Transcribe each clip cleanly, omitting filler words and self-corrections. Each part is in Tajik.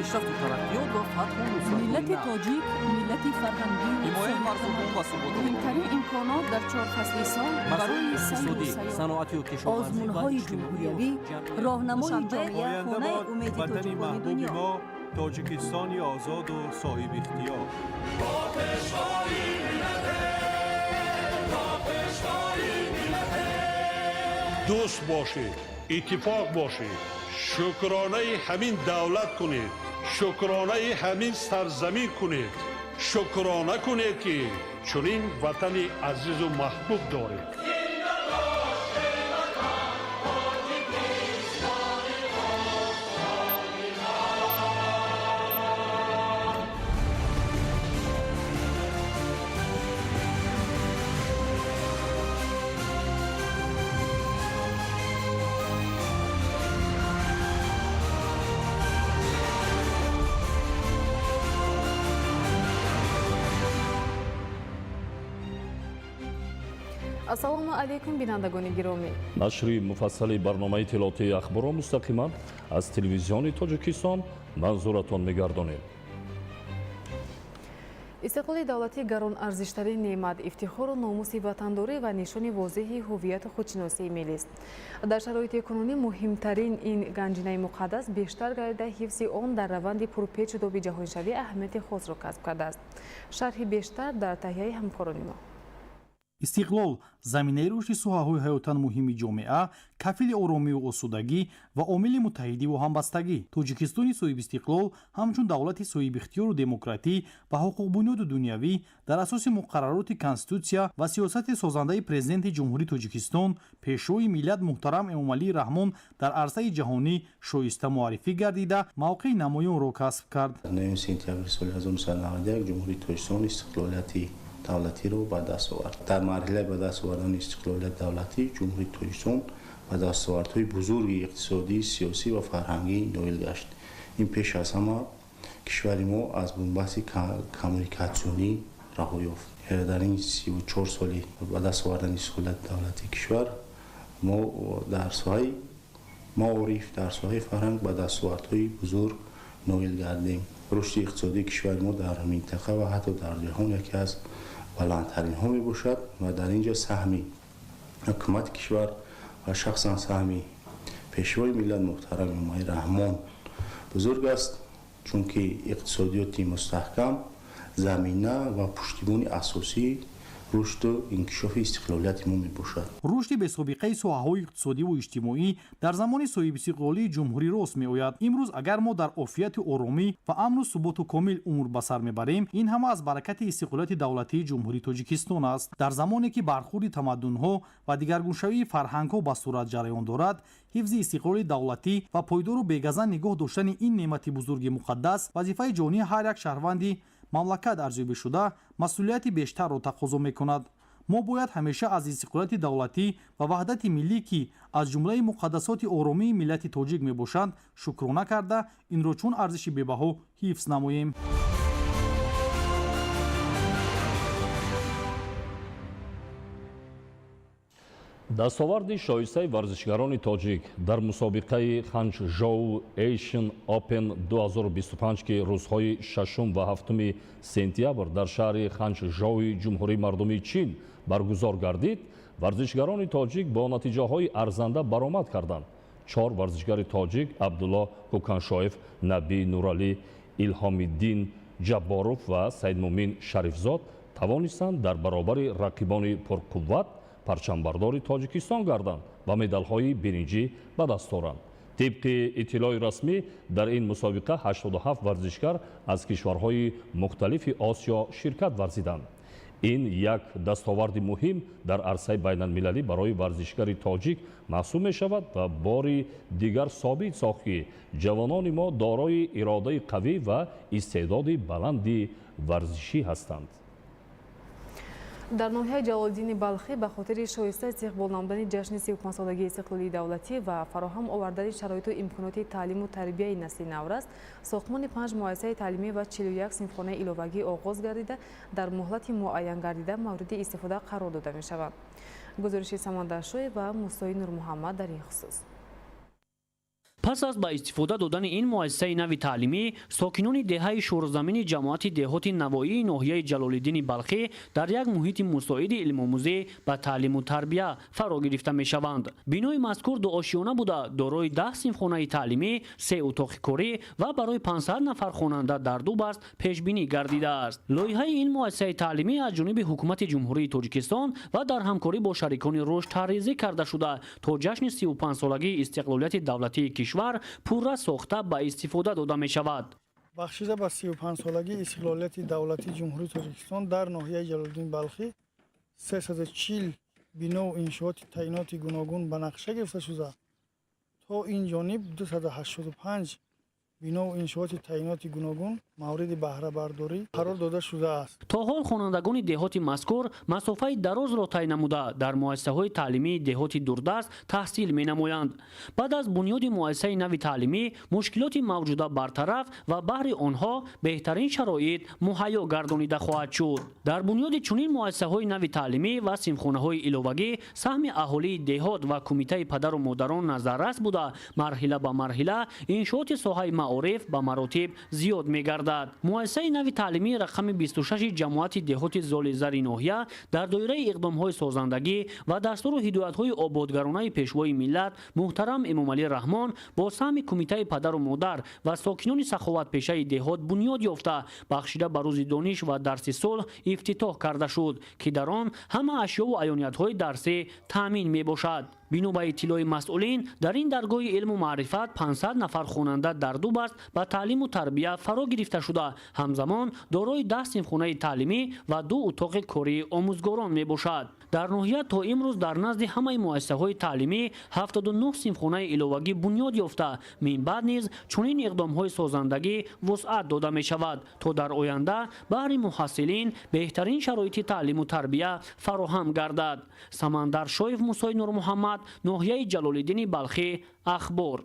Пешрафту тараққиёт ва фатҳу Миллати тоҷик миллати фарҳангию ҳимояи марзубум ва суботу муҳимтарин имконот дар чор фасли сол барои сайру иқтисодӣ, сайёҳат. Саноатию кишоварзӣ ва Озмунҳои иҷтимоию ҷумҳуриявӣ, роҳнамои Душанбе, ҷомеа, Оянда хонаи бод умеди ватани тоҷикони маҳбуби дунё. мо, Тоҷикистони озоду соҳибихтиёр. Дӯст бошед, иттифоқ бошед, шукронаи ҳамин давлат кунед, шукронаи ҳамин сарзамин кунед, шукрона кунед, ки чунин ватани азизу маҳбуб доред. Ассалому алайкум, бинандагони гиромӣ. Нашри муфассали барномаи иттилоотии ахборро мустақиман аз Телевизиони Тоҷикистон манзуратон мегардонем. Истиқлоли давлатӣ гаронарзиштарин неъмат, ифтихору номуси ватандорӣ ва нишони возеҳи ҳувияту худшиносии миллист. Дар шароити кунунӣ муҳимтарин ин ганҷинаи муқаддас бештар гардида, ҳифзи он дар раванди пурпечу тоби ҷаҳоншавӣ аҳамияти хосро касб кардааст. Шарҳи бештар дар таҳияи ҳамкорони мо. Истиқлол заминаи рушди соҳаҳои ҳаётан муҳими ҷомеа, кафили оромию осудагӣ ва омили муттаҳидиву ҳамбастагӣ. Тоҷикистони соҳибистиқлол ҳамчун давлати соҳибихтиёру демократӣ ва ҳуқуқбунёду дунявӣ дар асоси муқаррароти Конститутсия ва сиёсати созандаи Президенти Ҷумҳурии Тоҷикистон, Пешвои миллат муҳтарам Эмомалӣ Раҳмон дар арсаи ҷаҳонӣ шоиста муаррифӣ гардида, мавқеи намоёнро касб кард. 9 сентябри соли 1991 Ҷумҳурии Тоҷикистон истиқлолияти давлатиро ба даст овард. Дар марҳилаи ба даст овардани истиқлолияти давлатӣ Ҷумҳурии Тоҷикистон ба дастовардҳои бузурги иқтисодӣ, сиёсӣ ва фарҳангӣ ноил гашт. Ин пеш аз ҳама кишвари мо аз бунбасти коммуникатсионӣ раҳо ёфт. Дар ин 34 соли ба даст овардани истиқлолияти давлатии кишвар мо дар соҳаи маориф, дар соҳаи фарҳанг ба дастовардҳои бузург ноил гардем. Рушди иқтисодии кишвари мо дар минтақа ва ҳатто дар ҷаҳон яке аз баландтаринҳо мебошад ва дар ин ҷо саҳми ҳукумати кишвар ва шахсан саҳми Пешвои миллат муҳтарам Эмомалӣ Раҳмон бузург аст, чунки иқтисодиёти мустаҳкам замина ва пуштибони асосии рушду инкишофи истиқлолияти мо мебошад. Рушди бесобиқаи соҳаҳои иқтисодиву иҷтимоӣ дар замони соҳибистиқлолии ҷумҳурӣ рост меояд. Имрӯз агар мо дар офияту оромӣ ва амну суботу комил умр ба сар мебарем, ин ҳама аз баракати истиқлолияти давлатии Ҷумҳурии Тоҷикистон аст. Дар замоне ки бархурди тамаддунҳо ва дигаргуншавии фарҳангҳо ба суръат ҷараён дорад, ҳифзи истиқлоли давлатӣ ва пойдору бегазанд нигоҳ доштани ин неъмати бузурги муқаддас вазифаи ҷонии ҳар як шаҳрванди мамлакат арзёбӣ шуда, масъулияти бештарро тақозо мекунад. Мо бояд ҳамеша аз истиқлолияти давлатӣ ва ваҳдати миллӣ, ки аз ҷумлаи муқаддасоти оромии миллати тоҷик мебошанд, шукрона карда, инро чун арзиши бебаҳо ҳифз намоем. Дастоварди шоистаи варзишгарони тоҷик дар мусобиқаи Ханчжоу Asian Open 2025, ки рӯзҳои 6 ва 7 сентябр дар шаҳри Ханчжоуи Ҷумҳурии Мардумии Чин баргузор гардид, варзишгарони тоҷик бо натиҷаҳои арзанда баромад карданд. Чор варзишгари тоҷик Абдулло Кӯканшоев, Набӣ Нуралӣ, Илҳомиддин Ҷабборов ва Саидмумин Шарифзод тавонистанд дар баробари рақибони пурқувват парчамбардори Тоҷикистон гарданд ва медалҳои биринҷӣ ба даст оранд. Тибқи иттилои расмӣ, дар ин мусобиқа 87 варзишгар аз кишварҳои мухталифи Осиё ширкат варзиданд. Ин як дастоварди муҳим дар арсаи байналмилалӣ барои варзишгари тоҷик маҳсуб мешавад ва бори дигар собит сохт, ки ҷавонони мо дорои иродаи қавӣ ва истеъдоди баланди варзишӣ ҳастанд. Дар ноҳияи Ҷалолиддини Балхӣ ба хотири шоиста истиқбол намудани ҷашни 35-солагии истиқлолии давлатӣ ва фароҳам овардани шароиту имконоти таълиму тарбияи насли навраст сохтмони панҷ муассисаи таълимӣ ва 41 синфхонаи иловагӣ оғоз гардида, дар муҳлати муайян гардида мавриди истифода қарор дода мешаванд. Гузориши Самандаршоев ва Мусои Нурмуҳаммад дар ин хусус. Пас аз ба истифода додани ин муассисаи нави таълимӣ, сокинони деҳаи Шӯрзамини ҷамоати деҳоти Навоии ноҳияи Ҷалолиддини Балхӣ дар як муҳити мусоиди илмомӯзӣ ба таълиму тарбия фаро гирифта мешаванд. Бинои мазкур дуошиёна буда, дорои 10 синфхонаи таълимӣ, 3 утоқи корӣ ва барои 500 нафар хонанда дар ду баст пешбинӣ гардидааст. Лоиҳаи ин муассисаи таълимӣ аз ҷониби ҳукумати Ҷумҳурии Тоҷикистон ва дар ҳамкорӣ бо шарикони рушд тарҳрезӣ карда шуда, то ҷашни 35-солагии истиқлолияти давлатии кишвар пурра сохта ба истифода дода мешавад. Бахшида ба 35-солагии истиқлолияти давлатии Ҷумҳурии Тоҷикистон дар ноҳияи Ҷалолиддини Балхӣ 340 бинову иншооти таъиноти гуногун ба нақша гирифта шуда, то ин ҷониб 285 бинову иншооти таъиноти гуногун мавриди баҳрабардорӣ қарор дода шудааст. То ҳол хонандагони деҳоти мазкур масофаи дарозро тай намуда, дар муассисаҳои таълимии деҳоти дурдаст таҳсил менамоянд. Баъд аз бунёди муассисаи нави таълимӣ мушкилоти мавҷуда бартараф ва баҳри онҳо беҳтарин шароит муҳайё гардонида хоҳад шуд. Дар бунёди чунин муассисаҳои нави таълимӣ ва синфхонаҳои иловагӣ саҳми аҳолии деҳот ва кумитаи падару модарон назаррас буда, марҳила ба марҳила иншооти соҳаи маориф ба маротиб зиёд мегардад. Муассисаи нави таълимии рақами 26 ҷамоати деҳоти Золизари ноҳия дар доираи иқдомҳои созандагӣ ва дастуру ҳидоятҳои ободгаронаи пешвои миллат муҳтарам Эмомалӣ Раҳмон бо саҳми кумитаи падару модар ва сокинони саховатпешаи деҳот бунёд ёфта, бахшида ба рӯзи дониш ва дарси сулҳ ифтитоҳ карда шуд, ки дар он ҳама ашёву аёниятҳои дарсӣ таъмин мебошад. Бино ба иттилои масъулин, дар ин даргоҳи илму маърифат 500 нафар хонанда дар ду баст ба таълиму тарбия фаро гирифта шуда, ҳамзамон дорои 10 синфхонаи таълимӣ ва 2 утоқи кории омӯзгорон мебошад. Дар ноҳия то имрӯз дар назди ҳамаи муассисаҳои таълимӣ 79 синфхонаи иловагӣ бунёд ёфта, минбаъд низ чунин иқдомҳои созандагӣ вусъат дода мешавад, то дар оянда баҳри муҳассилин беҳтарин шароити таълиму тарбия фароҳам гардад. Самандар Шоев, Мусои Нурмуҳаммад, ноҳияи Ҷалолиддини Балхӣ, Ахбор.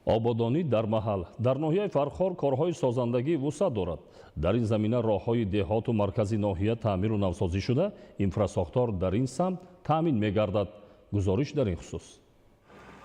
Ободонӣ дар маҳал. Дар ноҳияи Фархор корҳои созандагӣ вусъат дорад. Дар ин замина роҳҳои деҳоту маркази ноҳия таъмиру навсозӣ шуда, инфрасохтор дар ин самт таъмин мегардад. Гузориш дар ин хусус.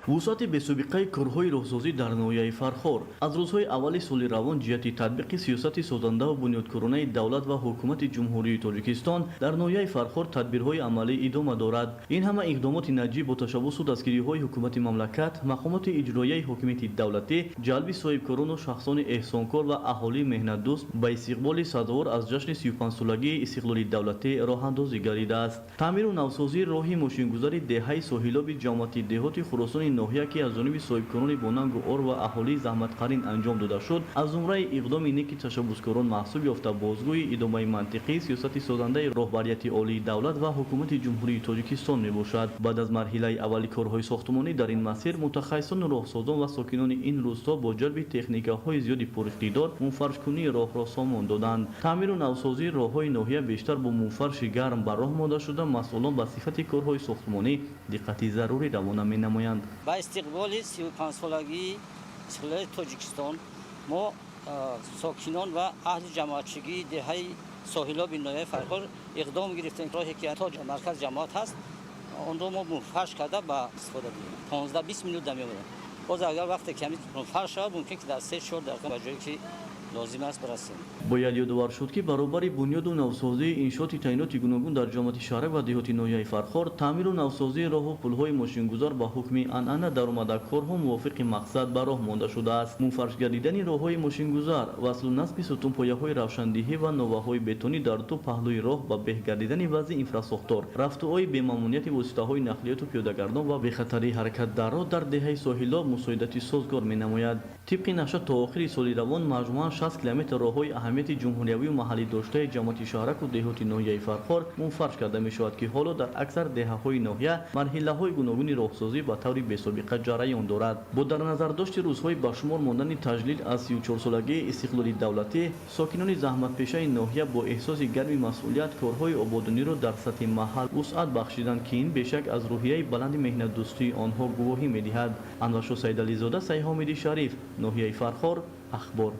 Вусъати бесобиқаи корҳои роҳсозӣ дар ноҳияи Фархор аз рӯзҳои аввали соли равон ҷиҳати татбиқи сиёсати созандаву бунёдкоронаи давлат ва ҳукумати Ҷумҳурии Тоҷикистон дар ноҳияи Фархор тадбирҳои амалӣ идома дорад. Ин ҳама иқдомоти наҷиб бо ташаббусу дастгириҳои ҳукумати мамлакат, мақомоти иҷроияи ҳокимияти давлатӣ, ҷалби соҳибкорону шахсони эҳсонкор ва аҳолии меҳнатдӯст ба истиқболи сазовор аз ҷашни 35-солагии истиқлоли давлатӣ роҳандозӣ гардидааст. Таъмиру навсозии роҳи мошингузари деҳаи Соҳилоби ҷамоати деҳоти Хуросони ноҳия, ки аз ҷониби соҳибкорони бонангу ор ва аҳолии заҳматқарин анҷом дода шуд, аз зумраи иқдоми неки ташаббускорон маҳсуб ёфта, бозгӯи идомаи мантиқии сиёсати созандаи роҳбарияти олии давлат ва ҳукумати Ҷумҳурии Тоҷикистон мебошад. Баъд аз марҳилаи аввали корҳои сохтмонӣ дар ин масир мутахассисону роҳсозон ва сокинони ин рӯзҳо бо ҷалби техникаҳои зиёди пуриқтидор мунфаршкунии роҳро сомон доданд. Таъмиру навсозии роҳҳои ноҳия бештар бо мунфарши гарм ба роҳ монда шуда, масъулон ба сифати корҳои сохтмонӣ диққати зарурӣ равона менамоянд. Ба истиқболи 35-солагии истиқлолияти Тоҷикистон мо сокинон ва аҳли ҷамоатчигии деҳаи Соҳилоби ноҳияи Фархор иқдом гирифтем. Роҳе ки то марказ ҷамоат ҳаст, онро мо мунфарш карда ба истифода диҳем. 15-20 минут мемонад. Боз агар вақте ки ҳамин мунфарш шавад, мумкин ки дар 3-4 дақиқа ба ҷое ки лозим аст барасем. Бояд ёдовар шуд, ки баробари бунёду навсозии иншооти таъиноти гуногун дар ҷамоати шаҳрак ва деҳоти ноҳияи Фархор, таъмиру навсозии роҳу пулҳои мошингузар ба ҳукми анъана даромада корҳо мувофиқи мақсад ба роҳ монда шудааст. Мунфарш гардидани роҳҳои мошингузар, васлу насби сутунпояҳои равшандиҳӣ ва новаҳои бетонӣ дар ду паҳлӯи роҳ ба беҳ гардидани вазъи инфрасохтор, рафтуои бемамониятӣ воситаҳои нақлиёту пиёдагардон ва бехатарии ҳаракат дар роҳ дар деҳаи Соҳилоб мусоидати созгор менамояд. Тибқи нақша то охири соли равон маҷмӯан 60 километр роҳҳои аҳамияти ҷумҳуриявию маҳаллӣ доштаи ҷамоати шаҳраку деҳоти ноҳияи Фархор мунфарш карда мешавад, ки ҳоло дар аксар деҳаҳои ноҳия марҳилаҳои гуногуни роҳсозӣ ба таври бесобиқа ҷараён дорад. Бо дар назардошти рӯзҳои ба шумор мондани таҷлил аз 34-солагии истиқлоли давлатӣ, сокинони заҳматпешаи ноҳия бо эҳсоси гарми масъулият корҳои ободониро дар сатҳи маҳал вусъат бахшиданд, ки ин бешак аз рӯҳияи баланди меҳнатдӯстии онҳо гувоҳӣ медиҳад. Анваршо Саидализода, Сайҳомиди Шариф, ноҳияи Фархор, Ахбор.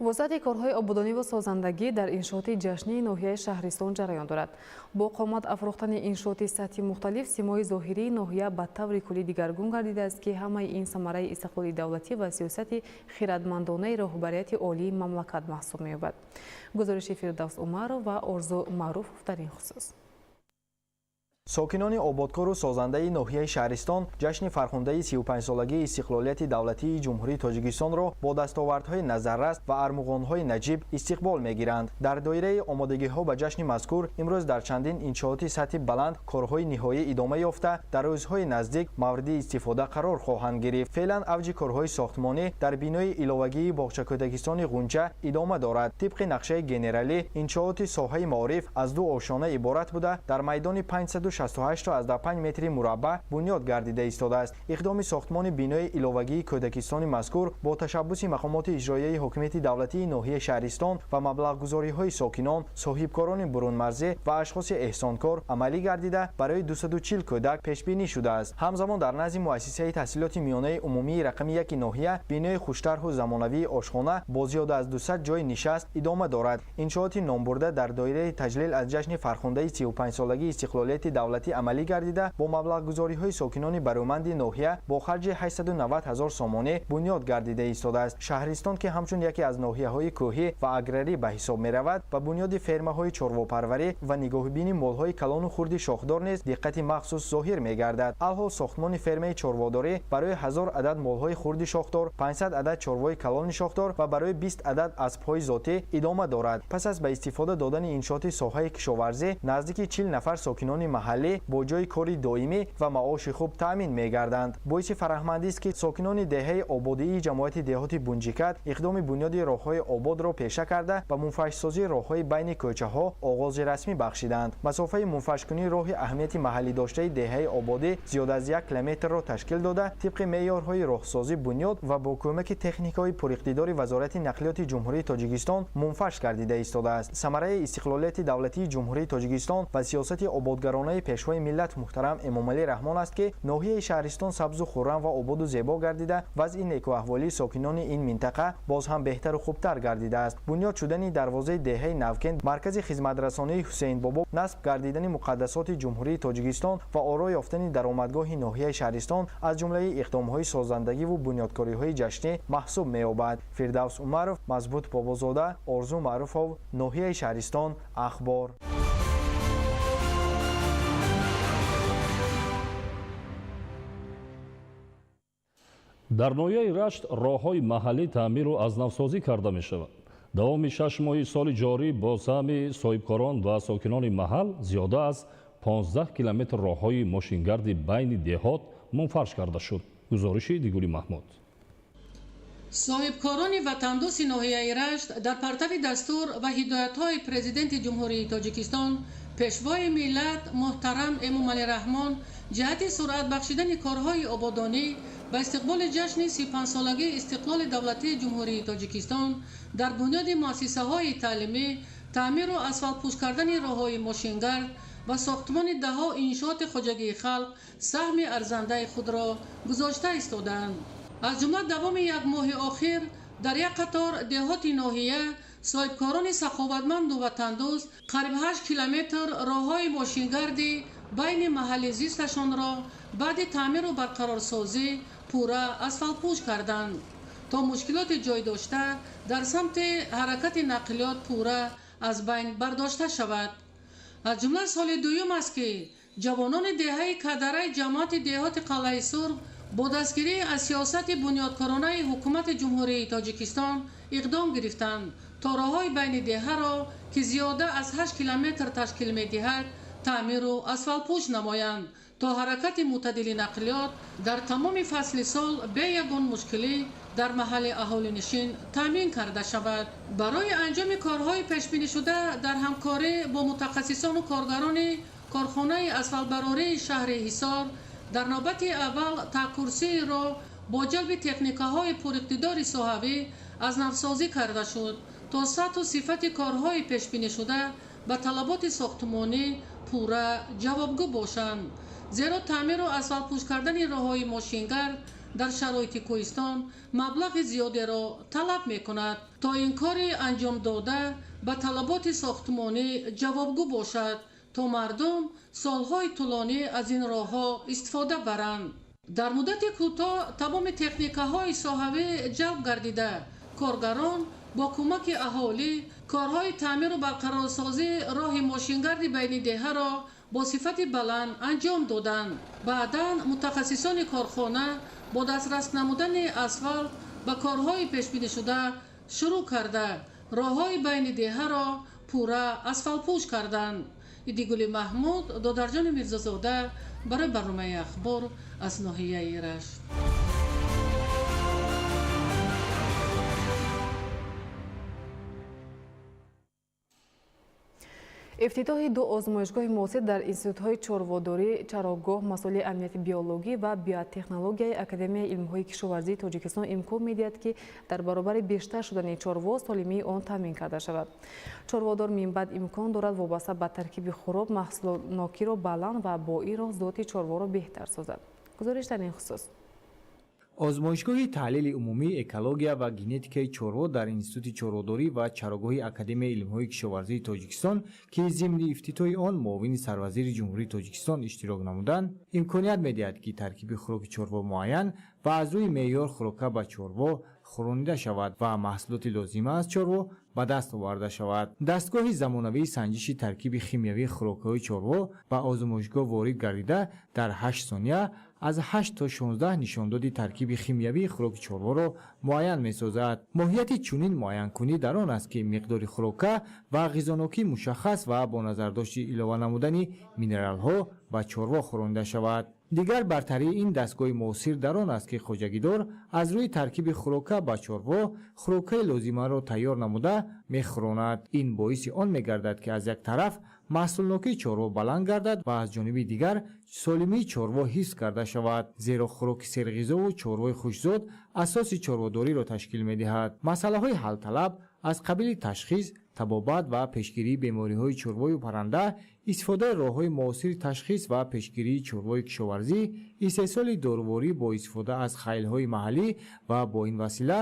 Вусъати корҳои ободониву созандагӣ дар иншооти ҷашнии ноҳияи Шаҳристон ҷараён дорад. Бо қомат афрохтани иншооти сатҳи мухталиф симои зоҳирии ноҳия ба таври куллӣ дигаргун гардидааст, ки ҳамаи ин самараи истиқлоли давлатӣ ва сиёсати хирадмандонаи роҳбарияти олии мамлакат маҳсуб меёбад. Гузориши Фирдавс Умаров ва Орзу Маъруфов дар ин хусус. Сокинони ободкору созандаи ноҳияи Шаҳристон ҷашни фархундаи 35-солагии истиқлолияти давлатии Ҷумҳурии Тоҷикистонро бо дастовардҳои назаррас ва армуғонҳои наҷиб истиқбол мегиранд. Дар доираи омодагиҳо ба ҷашни мазкур имрӯз дар чандин иншооти сатҳи баланд корҳои ниҳоӣ идома ёфта, дар рӯзҳои наздик мавриди истифода қарор хоҳанд гирифт. Феълан авҷи корҳои сохтмонӣ дар бинои иловагии боғчакӯдакистони Ғунча идома дорад. Тибқи нақшаи генералӣ иншооти соҳаи маориф аз ду ошёна иборат буда, дар майдони 568,5 метри мураббаъ бунёд гардида истодааст. Иқдоми сохтмони бинои иловагии кӯдакистони мазкур бо ташаббуси мақомоти иҷроияи ҳокимияти давлатии ноҳияи Шаҳристон ва маблағгузориҳои сокинон, соҳибкорони бурунмарзӣ ва ашхоси эҳсонкор амалӣ гардида, барои 240 кӯдак пешбинӣ шудааст. Ҳамзамон дар назди муассисаи таҳсилоти миёнаи умумии рақами 1 ноҳия бинои хуштарҳу замонавии ошхона бо зиёда аз 200 ҷойи нишаст идома дорад. Иншооти номбурда дар доираи таҷлил аз ҷашни фархундаи 35-солагии истиқлолияти давлатӣ амалӣ гардида, бо маблағгузориҳои сокинони бароманди ноҳия бо харҷи 890 ҳазор сомонӣ бунёд гардида истодааст. Шаҳристон, ки ҳамчун яке аз ноҳияҳои кӯҳӣ ва аграрӣ ба ҳисоб меравад, ба бунёди фермаҳои чорвопарварӣ ва нигоҳубини молҳои калону хурди шохдор низ диққати махсус зоҳир мегардад. Алҳол сохтмони фермаи чорводорӣ барои 1000 адад молҳои хурди шохдор, 500 адад чорвои калони шохдор ва барои 20 адад аспҳои зотӣ идома дорад. Пас аз ба истифода додани иншооти соҳаи кишоварзӣ наздики 40 нафар сокинони маҳаллӣ бо ҷойи кори доимӣ ва маоши хуб таъмин мегарданд. Боиси фараҳмандист, ки сокинони деҳаи ободии ҷамоати деҳоти Бунҷикат иқдоми бунёди роҳҳои ободро пеша карда, ба мунфашсозии роҳҳои байни кӯчаҳо оғози расмӣ бахшиданд. Масофаи мунфашкунии роҳи аҳамияти маҳаллӣ доштаи деҳаи ободӣ зиёда аз 1 километрро ташкил дода, тибқи меъёрҳои роҳсозӣ бунёд ва бо кӯмаки техникаҳои пуриқтидори Вазорати нақлиёти Ҷумҳурии Тоҷикистон мунфаш гардида истодааст. Самараи истиқлолияти давлатии Ҷумҳурии Тоҷикистон ва сиёсати ободгаронаи пешвои миллат муҳтарам Эмомалӣ Раҳмон аст, ки ноҳияи Шаҳристон сабзу хуррам ва ободу зебо гардида, вазъи некуаҳволии сокинони ин минтақа боз ҳам беҳтару хубтар гардидааст. Бунёд шудани дарвозаи деҳаи Навкент, маркази хизматрасонии Ҳусейнбобо, насб гардидани муқаддасоти Ҷумҳурии Тоҷикистон ва оро ёфтани даромадгоҳи ноҳияи Шаҳристон аз ҷумлаи иқдомҳои созандагиву бунёдкориҳои ҷашнӣ маҳсуб меёбад. Фирдавс Умаров, Мазбут Бобозода, Орзу Маъруфов, ноҳияи Шаҳристон, Ахбор. Дар ноҳияи Рашт роҳҳои маҳаллӣ таъмиру аз навсозӣ карда мешавад. Давоми 6 моҳи соли ҷорӣ бо саҳми соҳибкорон ва сокинони маҳал зиёда аз 15 километр роҳҳои мошингарди байни деҳот мунфарш карда шуд. Гузориши Дигули Маҳмуд. Соҳибкорони ватандӯсти ноҳияи Рашт дар партави дастур ва ҳидоятҳои Президенти Ҷумҳурии Тоҷикистон, Пешвои миллат муҳтарам Эмомалӣ Раҳмон ҷиҳати суръат бахшидани корҳои ободонӣ ба истиқболи ҷашни 35-солагии истиқлоли давлатии Ҷумҳурии Тоҷикистон дар бунёди муассисаҳои таълимӣ, таъмиру асфалтпӯш кардани роҳҳои мошингард ва сохтмони даҳҳо иншооти хоҷагии халқ саҳми арзандаи худро гузошта истодаанд. Аз ҷумла давоми як моҳи охир дар як қатор деҳоти ноҳия соҳибкорони саховатманду ватандӯст қариб 8 километр роҳҳои мошингарди байни маҳалли зисташонро баъди таъмиру барқарорсозӣ пурра асфалтпӯш карданд, то мушкилоти ҷой дошта дар самти ҳаракати нақлиёт пурра аз байн бардошта шавад. Аз ҷумла соли дуюм аст, ки ҷавонони деҳаи Кадараи ҷамоати деҳоти Қалъаи Сурх бо дастгирӣ аз сиёсати бунёдкоронаи ҳукумати Ҷумҳурии Тоҷикистон иқдом гирифтанд, то роҳҳои байни деҳаро, ки зиёда аз 8 километр ташкил медиҳад, таъмиру асфалтпӯш намоянд, то ҳаракати мӯътадили нақлиёт дар тамоми фасли сол бе ягон мушкилӣ дар маҳалли аҳолинишин таъмин карда шавад. Барои анҷоми корҳои пешбинишуда дар ҳамкорӣ бо мутахассисону коргарони корхонаи асфалтбарории шаҳри Ҳисор дар навбати аввал таъкурсии роҳ бо ҷалби техникаҳои пуриқтидори соҳавӣ аз навсозӣ карда шуд, то сатҳу сифати корҳои пешбинишуда ба талаботи сохтмонӣ пурра ҷавобгӯ бошанд. Зеро таъмиру асфалтпӯш кардани роҳҳои мошингард Дар шароити кӯҳистон маблағи зиёдеро талаб мекунад, то ин кори анҷомдода ба талаботи сохтмонӣ ҷавобгӯ бошад, то мардум солҳои тӯлонӣ аз ин роҳҳо истифода баранд. Дар муддати кӯтоҳ тамоми техникаҳои соҳавӣ ҷалб гардида, коргарон бо кӯмаки аҳолӣ корҳои таъмиру барқарорсозии роҳи мошингарди байни деҳаро бо сифати баланд анҷом доданд. Баъдан мутахассисони корхона бо дастрас намудани асфалт ба корҳои пешбинишуда шурӯъ карда, роҳҳои байни деҳаро пурра асфалтпӯш карданд. Идигули Маҳмуд, Додарҷони Мирзозода барои барномаи Ахбор аз ноҳияи Рашт. Ифтитоҳи ду озмоишгоҳи муосир дар институтҳои чорводорӣ, чарогоҳ, масъули амнияти биологӣ ва биотехнологияи Академияи илмҳои кишоварзии Тоҷикистон имкон медиҳад, ки дар баробари бештар шудани чорво солимии он таъмин карда шавад. Чорводор минбаъд имкон дорад вобаста ба таркиби хӯрок маҳсулнокиро баланд ва бо ин роҳ зоти чорворо беҳтар созад. Гузориш дар ин хусус. Озмоишгоҳи таҳлили умумии экология ва генетикаи чорво дар Институти чорводорӣ ва чарогоҳи Академияи илмҳои кишоварзии Тоҷикистон, ки зимни ифтитоҳи он муовини сарвазири Ҷумҳурии Тоҷикистон иштирок намуданд, имконият медиҳад, ки таркиби хӯроки чорво муайян ва аз рӯи меъёр хӯрока ба чорво хӯронида шавад ва маҳсулоти лозима аз чорво ба даст оварда шавад. Дастгоҳи замонавии санҷиши таркиби химиявии хӯрокҳои чорво ба озмоишгоҳ ворид гардида, дар 8 сония аз 8 то 16 нишондоди таркиби химиявии хӯроки чорворо муайян месозад. Моҳияти чунин муайянкунӣ дар он аст, ки миқдори хӯрока ва ғизонокӣ мушаххас ва бо назардошти илова намудани минералҳо ба чорво хӯронида шавад. Дигар бартарии ин дастгоҳи муосир дар он аст, ки хоҷагидор аз рӯи таркиби хӯрока ба чорво хӯрокаи лозимаро тайёр намуда мехӯронад. Ин боиси он мегардад, ки аз як тараф маҳсулнокии чорво баланд гардад ва аз ҷониби дигар солимии чорво ҳифз карда шавад, зеро хӯроки серғизову чорвои хушзод асоси чорводориро ташкил медиҳад. Масъалаҳои ҳалталаб аз қабили ташхис, табобат ва пешгирии бемориҳои чорвою парранда, истифодаи роҳҳои муосири ташхис ва пешгирии чорвои кишоварзӣ, истеҳсоли доруворӣ бо истифода аз хайлҳои маҳаллӣ ва бо ин васила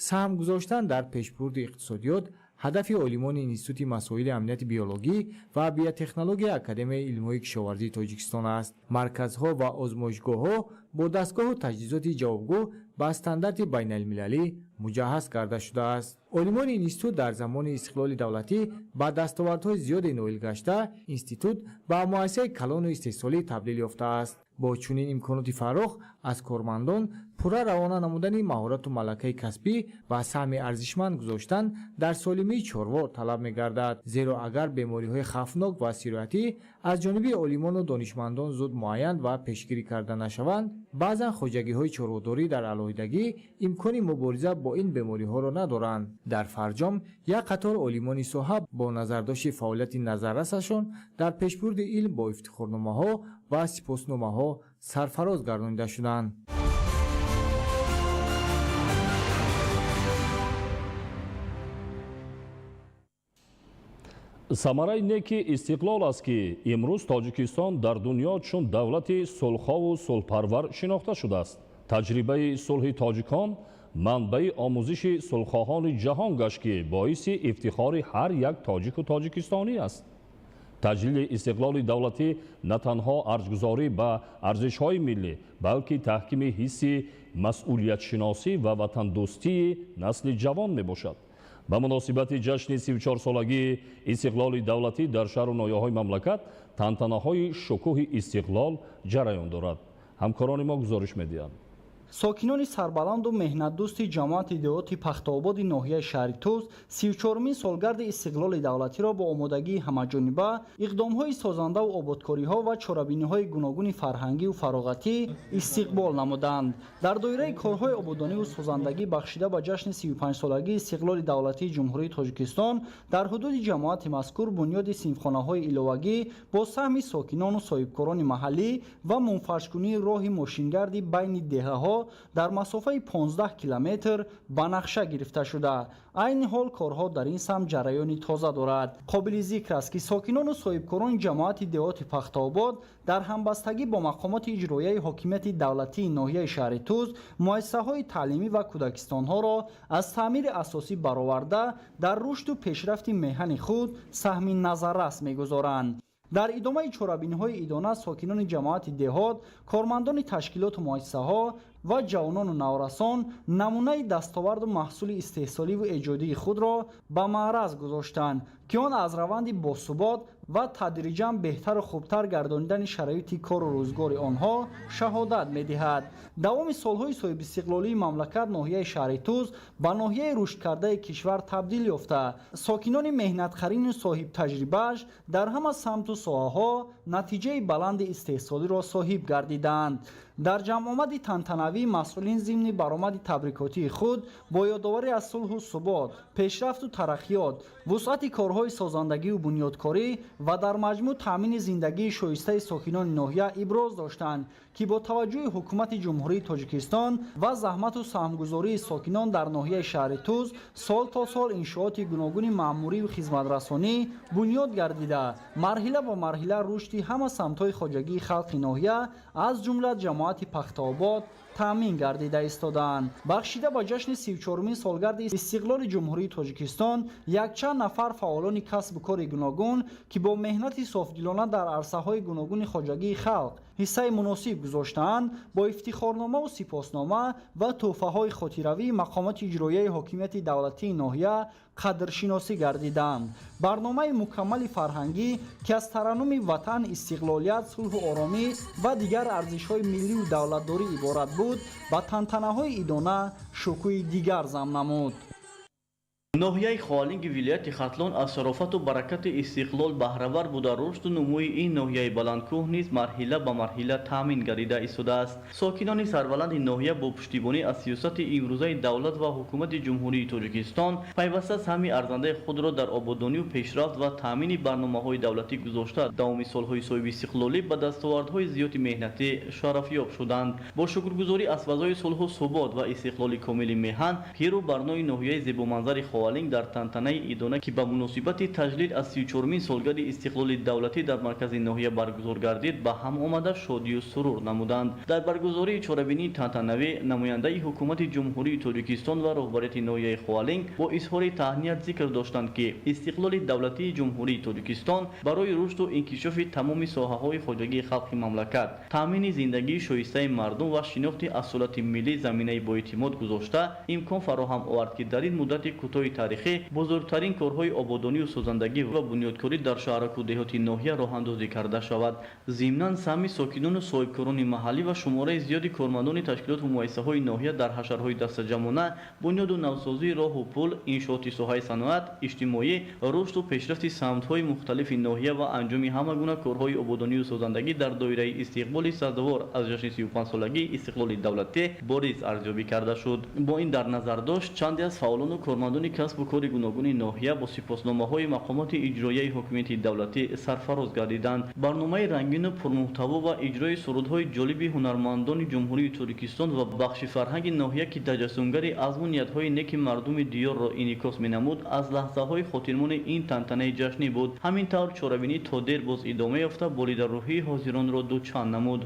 саҳм гузоштан дар пешбурди иқтисодиёт ҳадафи олимони Институти масоили амнияти биологӣ ва биотехнологияи Академияи илмҳои кишоварзии Тоҷикистон аст. Марказҳо ва озмоишгоҳҳо бо дастгоҳу таҷҳизоти ҷавобгӯ ба стандарти байналмилалӣ муҷаҳҳаз карда шудааст. Олимони институт дар замони истиқлоли давлатӣ ба дастовардҳои зиёде ноил гашта, институт ба муассисаи калону истеҳсолӣ табдил ёфтааст. Бо чунин имконоти фарох аз кормандон пурра равона намудани маҳорату малакаи касбӣ ва саҳми арзишманд гузоштан дар солимии чорво талаб мегардад, зеро агар бемориҳои хавфнок ва сироятӣ аз ҷониби олимону донишмандон зуд муайян ва пешгирӣ карда нашаванд, баъзан хоҷагиҳои чорводорӣ дар алоҳидагӣ имкони мубориза бо ин бемориҳоро надоранд. Дар фарҷом як қатор олимони соҳа бо назардошти фаъолияти назаррасашон дар пешбурди илм бо ифтихорномаҳо ва сипосномаҳо сарфароз гардонида шуданд. Самараи неки истиқлол аст, ки имрӯз Тоҷикистон дар дунё чун давлати сулҳхову сулҳпарвар шинохта шудааст. Таҷрибаи сулҳи тоҷикон манбаи омӯзиши сулҳхоҳони ҷаҳон гашт, ки боиси ифтихори ҳар як тоҷику тоҷикистонӣ аст. Таҷлили истиқлоли давлатӣ на танҳо арҷгузорӣ ба арзишҳои миллӣ, балки таҳкими ҳисси масъулиятшиносӣ ва ватандӯстии насли ҷавон мебошад. Ба муносибати ҷашни 34-солагии истиқлоли давлатӣ дар шаҳру ноҳияҳои мамлакат тантанаҳои шукӯҳи истиқлол ҷараён дорад. Ҳамкорони мо гузориш медиҳанд. Сокинони сарбаланду меҳнатдӯсти ҷамоати деҳоти Пахтаободи ноҳияи шаҳри Тӯз 34-мин солгарди истиқлоли давлатиро бо омодагии ҳамаҷониба, иқдомҳои созандаву ободкориҳо ва чорабиниҳои гуногуни фарҳангиву фароғатӣ истиқбол намуданд. Дар доираи корҳои ободониву созандагӣ бахшида ба ҷашни 35-солагии истиқлоли давлатии Ҷумҳурии Тоҷикистон дар ҳудуди ҷамоати мазкур бунёди синфхонаҳои иловагӣ бо саҳми сокинону соҳибкорони маҳаллӣ ва мунфаршкунии роҳи мошингарди байни деҳаҳо Дар масофаи 15 километр ба нақша гирифта шуда, айни ҳол корҳо дар ин самт ҷараёни тоза дорад. Қобили зикр аст, ки сокинону соҳибкорони ҷамоати деҳоти Пахтаобод дар ҳамбастагӣ бо мақомоти иҷроияи ҳокимияти давлатии ноҳияи шаҳри Тӯз муассисаҳои таълимӣ ва кӯдакистонҳоро аз таъмири асосӣ бароварда, дар рушду пешрафти меҳани худ саҳми назаррас мегузоранд. Дар идомаи чорабиниҳои идона сокинони ҷамоати деҳот, кормандони ташкилоту муассисаҳо ва ҷавонону наврасон намунаи дастоварду маҳсули истеҳсоливу эҷодии худро ба маъраз гузоштанд, ки он аз раванди босубот ва тадриҷан беҳтару хубтар гардонидани шароити кору рӯзгори онҳо шаҳодат медиҳад. Давоми солҳои соҳибистиқлолии мамлакат ноҳияи шаҳри Тӯз ба ноҳияи рушдкардаи кишвар табдил ёфта, сокинони меҳнатқарину соҳибтаҷрибааш дар ҳама самту соҳаҳо натиҷаи баланди истеҳсолиро соҳиб гардиданд. Дар ҷамъомади тантанавӣ масъулин зимни баромади табрикотии худ бо ёдоварӣ аз сулҳу субот, пешрафту тараққиёт, вусъати корҳои созандагиву бунёдкорӣ ва дар маҷмӯъ таъмини зиндагии шоистаи сокинони ноҳия иброз доштанд, ки бо таваҷҷӯҳи ҳукумати Ҷумҳурии Тоҷикистон ва заҳмату саҳмгузории сокинон дар ноҳияи шаҳри Тӯз сол то сол иншооти гуногуни маъмуриву хизматрасонӣ бунёд гардида, марҳила ба марҳила рушди ҳама самтҳои хоҷагии халқи ноҳия, аз ҷумла ҷамоати Пахтаобод, таъмин гардида истодаанд. Бахшида ба ҷашни 34-умин солгарди истиқлоли Ҷумҳурии Тоҷикистон якчанд нафар фаъолони касбу кори гуногун, ки бо меҳнати софдилона дар арсаҳои гуногуни хоҷагии халқ ҳиссаи муносиб гузоштаанд, бо ифтихорномаву сипоснома ва тӯҳфаҳои хотиравии мақомоти иҷроияи ҳокимияти давлатии ноҳия қадршиносӣ гардиданд. Барномаи мукаммали фарҳангӣ, ки аз тараннуми ватан, истиқлолият, сулҳу оромӣ ва дигар арзишҳои миллию давлатдорӣ иборат буд, ба тантанаҳои идона шукӯҳи дигар зам намуд. Ноҳияи Ховалинги вилояти Хатлон аз шарофату баракати истиқлол баҳравар буда, рушду нумӯи ин ноҳияи баландкӯҳ низ марҳила ба марҳила таъмин гардида истодааст. Сокинони сарбаланди ноҳия бо пуштибонӣ аз сиёсати имрӯзаи давлат ва ҳукумати Ҷумҳурии Тоҷикистон пайваста саҳми арзандаи худро дар ободонию пешрафт ва таъмини барномаҳои давлатӣ гузошта, давоми солҳои соҳибистиқлолӣ ба дастовардҳои зиёди меҳнатӣ шарафёб шуданд. Бо шукргузорӣ аз фазои сулҳу субот ва истиқлоли комили меҳан, пиру барнои ноҳияи зебоманзари Ховалинг дар тантанаи идона, ки ба муносибати таҷлил аз 34-умин солгарди истиқлоли давлатӣ дар маркази ноҳия баргузор гардид, ба ҳам омада шодию сурур намуданд. Дар баргузории чорабинии тантанавӣ намояндаи ҳукумати Ҷумҳурии Тоҷикистон ва роҳбарияти ноҳияи Ховалинг бо изҳори таҳният зикр доштанд, ки истиқлоли давлатии Ҷумҳурии Тоҷикистон барои рушду инкишофи тамоми соҳаҳои хоҷагии халқи мамлакат, таъмини зиндагии шоистаи мардум ва шинохти асолати миллӣ заминаи боэътимод гузошта, имкон фароҳам овард, ки дар ин муддати кӯтоҳи таърихӣ бузургтарин корҳои ободонию созандагӣ ва бунёдкорӣ дар шаҳраку деҳоти ноҳия роҳандозӣ карда шавад. Зимнан саҳми сокинону соҳибкорони маҳаллӣ ва шумораи зиёди кормандони ташкилоту муассисаҳои ноҳия дар ҳашарҳои дастаҷамъона, бунёду навсозии роҳу пул, иншооти соҳаи саноат, иҷтимоӣ, рушду пешрафти самтҳои мухталифи ноҳия ва анҷоми ҳама гуна корҳои ободонию созандагӣ дар доираи истиқболи сазовор аз ҷашни 35-солагии истиқлоли давлатӣ бориз арзёбӣ карда шуд. Бо ин дар назар дошт, чанде аз фаъолону кормандони касбу кори гуногуни ноҳия бо сипосномаҳои мақомоти иҷроияи ҳокимияти давлатӣ сарфароз гардиданд. Барномаи рангину пурмуҳтаво ва иҷрои сурудҳои ҷолиби ҳунармандони Ҷумҳурии Тоҷикистон ва бахши фарҳанги ноҳия, ки таҷассумгари азму ниятҳои неки мардуми диёрро инъикос менамуд, аз лаҳзаҳои хотирмони ин тантанаи ҷашнӣ буд. Ҳамин тавр чорабинӣ то дер боз идома ёфта, болидарӯҳии ҳозиронро дучанд намуд.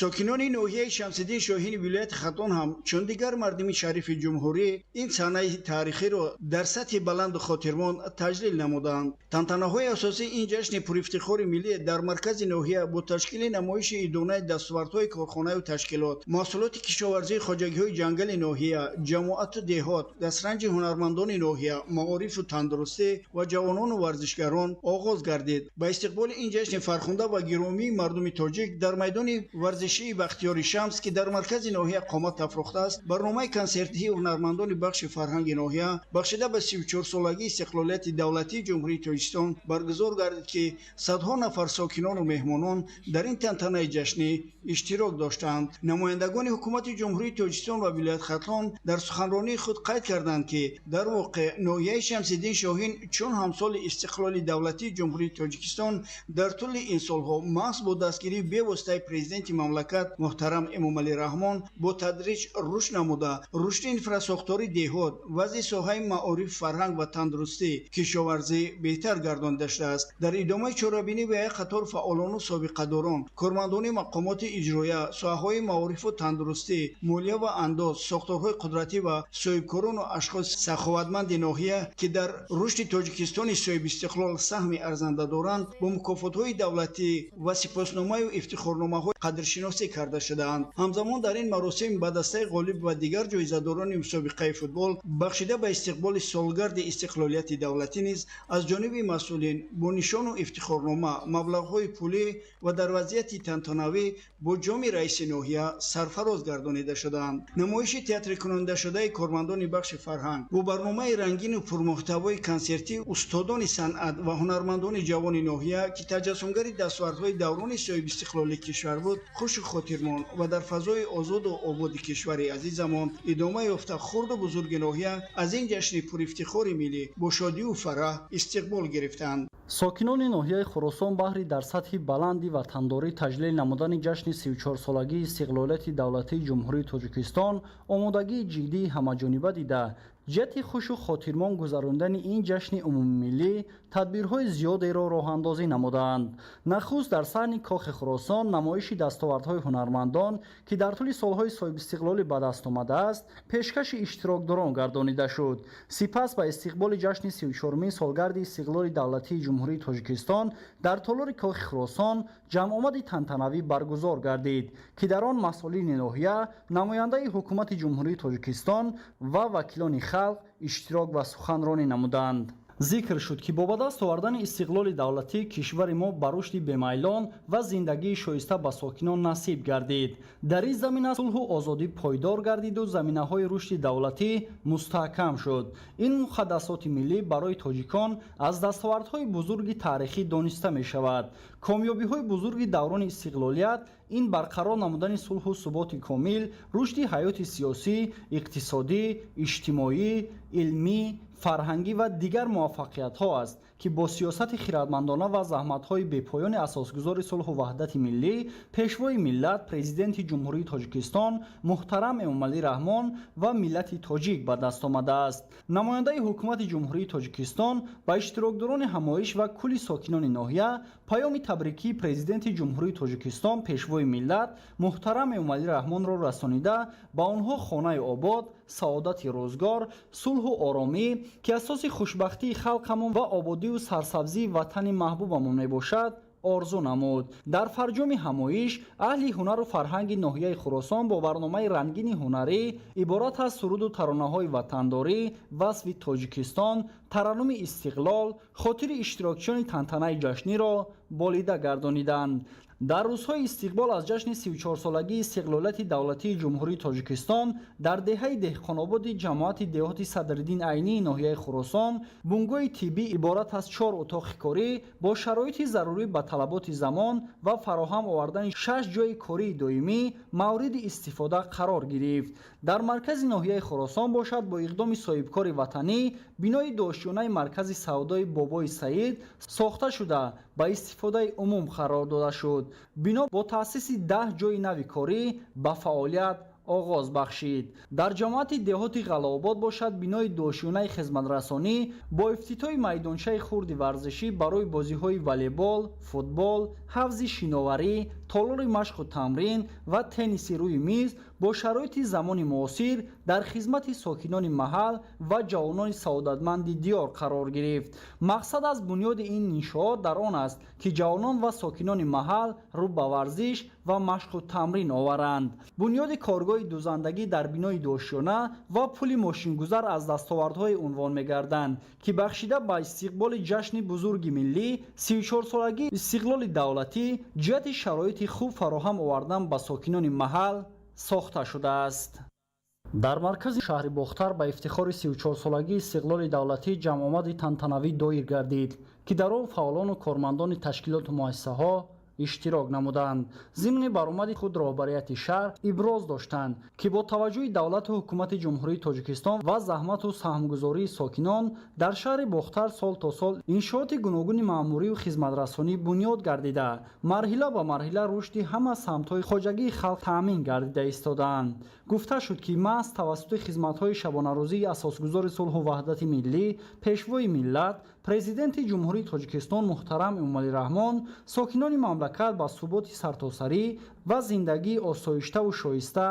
Сокинони ноҳияи Шамсиддин Шоҳини вилояти Хатлон ҳам чун дигар мардуми шарифи ҷумҳурӣ ин саҳнаи таърихиро дар сатҳи баланду хотирмон таҷлил намуданд. Тантанаҳои асосии ин ҷашни пурифтихори миллӣ дар маркази ноҳия бо ташкили намоиши идонаи дастовардҳои корхонаю ташкилот, маҳсулоти кишоварзии хоҷагиҳои ҷангали ноҳия, ҷамоату деҳот, дастранҷи ҳунармандони ноҳия, маорифу тандурустӣ ва ҷавонону варзишгарон оғоз гардид. Ба истиқболи ин ҷашни фархунда ва гиромии мардуми тоҷик дар майдони варзишии Бахтиёри Шамс, ки дар маркази ноҳия қомат афрохтааст, барномаи консертии ҳунармандони бахши фарҳанги ноҳия бахшида ба 34-солагии истиқлолияти давлатии Ҷумҳурии Тоҷикистон баргузор гардид, ки садҳо нафар сокинону меҳмонон дар ин тантанаи ҷашнӣ иштирок доштанд. Намояндагони ҳукумати Ҷумҳурии Тоҷикистон ва вилояти Хатлон дар суханронии худ қайд карданд, ки дар воқеъ ноҳияи Шамсиддин Шоҳин чун ҳамсоли истиқлоли давлатии Ҷумҳурии Тоҷикистон дар тӯли ин солҳо маҳз бо дастгирии бевоситаи президенти Мамлакат муҳтарам Эмомалӣ Раҳмон бо тадриҷ рушд намуда, рушди инфрасохтори деҳот, вазъи соҳаи маориф, фарҳанг ва тандурустӣ, кишоварзӣ беҳтар гардонида шудааст. Дар идомаи чорабинӣ ба як қатор фаъолону собиқадорон, кормандони мақомоти иҷроия, соҳаҳои маорифу тандурустӣ, молия ва андоз, сохторҳои қудратӣ ва соҳибкорону ашхоси саховатманди ноҳия, ки дар рушди Тоҷикистони соҳибистиқлол саҳми арзанда доранд, бо мукофотҳои давлатӣ ва сипосномаю ифтихорномаҳо қадршиносӣ карда шудаанд. Ҳамзамон дар ин маросим ба дастаи ғолиб ва дигар ҷоизадорони мусобиқаи футбол, бахшида ба истиқболи солгарди истиқлолияти давлатӣ низ аз ҷониби масъулин бо нишону ифтихорнома, маблағҳои пулӣ ва дар вазъияти тантанавӣ бо ҷоми раиси ноҳия сарфароз гардонида шудаанд. Намоиши театрикунондашудаи кормандони бахши фарҳанг бо барномаи рангину пурмуҳтавои консертӣ устодони санъат ва ҳунармандони ҷавони ноҳия, ки таҷассумгари дастовардҳои даврони соҳибистиқлолии кишвар буд, хушу хотирмон ва дар фазои озоду ободи кишвари азизамон идома ёфта, хурду бузурги ноҳия аз ин ҷашни пурифтихори миллӣ бо шодию фараҳ истиқбол гирифтанд. Сокинони ноҳияи Хуросон баҳри дар сатҳи баланди ватандорӣ таҷлил намудани ҷашни 34-солагии истиқлолияти давлатии Ҷумҳурии Тоҷикистон омодагии ҷиддии ҳамаҷониба дида, ҷиҳати хушу хотирмон гузарондани ин ҷашни умумимиллӣ тадбирҳои зиёдеро роҳандозӣ намудаанд. Нахуст дар саҳни Кохи Хуросон намоиши дастовардҳои ҳунармандон, ки дар тӯли солҳои соҳибистиқлолӣ ба даст омадааст, пешкаши иштирокдорон гардонида шуд. Сипас ба истиқболи ҷашни 34-умин солгарди истиқлоли давлатии Ҷумҳурии Тоҷикистон дар толори Кохи Хуросон ҷамъомади тантанавӣ баргузор гардид, ки дар он масъулини ноҳия, намояндаи ҳукумати Ҷумҳурии Тоҷикистон ва вакилони халқ иштирок ва суханронӣ намуданд. Зикр шуд, ки бо ба даст овардани истиқлоли давлатӣ кишвари мо ба рушди бемайлон ва зиндагии шоиста ба сокинон насиб гардид. Дар ин замина сулҳу озодӣ пойдор гардиду заминаҳои рушди давлатӣ мустаҳкам шуд. Ин муқаддасоти миллӣ барои тоҷикон аз дастовардҳои бузурги таърихӣ дониста мешавад. Комёбиҳои бузурги даврони истиқлолият ин барқарор намудани сулҳу суботи комил, рушди ҳаёти сиёсӣ, иқтисодӣ, иҷтимоӣ, илмӣ, фарҳангӣ ва дигар муваффақиятҳо аст, ки бо сиёсати хирадмандона ва заҳматҳои бепоёни асосгузори сулҳу ваҳдати миллӣ, Пешвои миллат, Президенти Ҷумҳурии Тоҷикистон муҳтарам Эмомалӣ Раҳмон ва миллати тоҷик ба даст омадааст. Намояндаи ҳукумати Ҷумҳурии Тоҷикистон ба иштирокдорони ҳамоиш ва кулли сокинони ноҳия паёми табрикии Президенти Ҷумҳурии Тоҷикистон, Пешвои миллат муҳтарам Эмомалӣ Раҳмонро расонида, ба онҳо хонаи обод, саодати рӯзгор, сулҳу оромӣ, ки асоси хушбахтии халқамон ва ободию сарсабзии ватани маҳбубамон мебошад, орзу намуд. Дар фарҷоми ҳамоиш аҳли ҳунару фарҳанги ноҳияи Хуросон бо барномаи рангини ҳунарӣ, иборат аз суруду таронаҳои ватандорӣ, васфи Тоҷикистон, тараннуми истиқлол, хотири иштирокчиёни тантанаи ҷашниро болида гардониданд. Дар рӯзҳои истиқбол аз ҷашни 34-солагии истиқлолияти давлатии Ҷумҳурии Тоҷикистон дар деҳаи Деҳқонободи ҷамоати деҳоти Садриддин Айнии ноҳияи Хуросон бунгоҳи тиббӣ иборат аз 4 утоқи корӣ бо шароити зарурӣ ба талаботи замон ва фароҳам овардани 6 ҷойи кории доимӣ мавриди истифода қарор гирифт. Дар маркази ноҳияи Хуросон бошад, бо иқдоми соҳибкори ватанӣ бинои дошёнаи маркази савдои Бобои Саид сохта шуда, ба истифодаи умум қарор дода шуд. Бино бо таъсиси 10 ҷойи нави корӣ ба фаъолият оғоз бахшид. Дар ҷамоати деҳоти Ғалаобод бошад, бинои дошёнаи хизматрасонӣ бо ифтитоҳи майдончаи хурди варзишӣ барои бозиҳои волейбол, футбол, ҳавзи шиноварӣ, толори машқу тамрин ва тенниси рӯи миз бо шароити замони муосир дар хизмати сокинони маҳал ва ҷавонони саодатманди диёр қарор гирифт. Мақсад аз бунёди ин иншоот дар он аст, ки ҷавонон ва сокинони маҳал рӯ ба варзиш ва машқу тамрин оваранд. Бунёди коргоҳи дузандагӣ дар бинои дошёна ва пули мошингузар аз дастовардҳои унвон мегарданд, ки бахшида ба истиқболи ҷашни бузурги миллӣ 34-солагии истиқлоли давлатӣ ҷиҳати шароити хуб фароҳам овардан ба сокинони маҳал сохта шудааст. Дар маркази шаҳри Бохтар ба ифтихори 34-солагии истиқлоли давлатӣ ҷамъомади тантанавӣ доир гардид, ки дар он фаъолону кормандони ташкилоту муассисаҳо Иштирок намуданд. Зимни баромади худ роҳбарияти шаҳр иброз доштанд, ки бо таваҷҷӯҳи давлату ҳукумати Ҷумҳурии Тоҷикистон ва заҳмату саҳмгузории сокинон дар шаҳри Бохтар сол то сол иншооти гуногуни маъмурию хизматрасонӣ бунёд гардида, марҳила ба марҳила рушди ҳама самтҳои хоҷагии халқ таъмин гардида истодаанд. Гуфта шуд, ки маҳз тавассути хизматҳои шабонарӯзии асосгузори сулҳу ваҳдати миллӣ, Пешвои миллат, Президенти Ҷумҳурии Тоҷикистон муҳтарам Эмомалӣ Раҳмон сокинони мамлакат ба суботи сартосарӣ ва зиндагии осоиштаву шоиста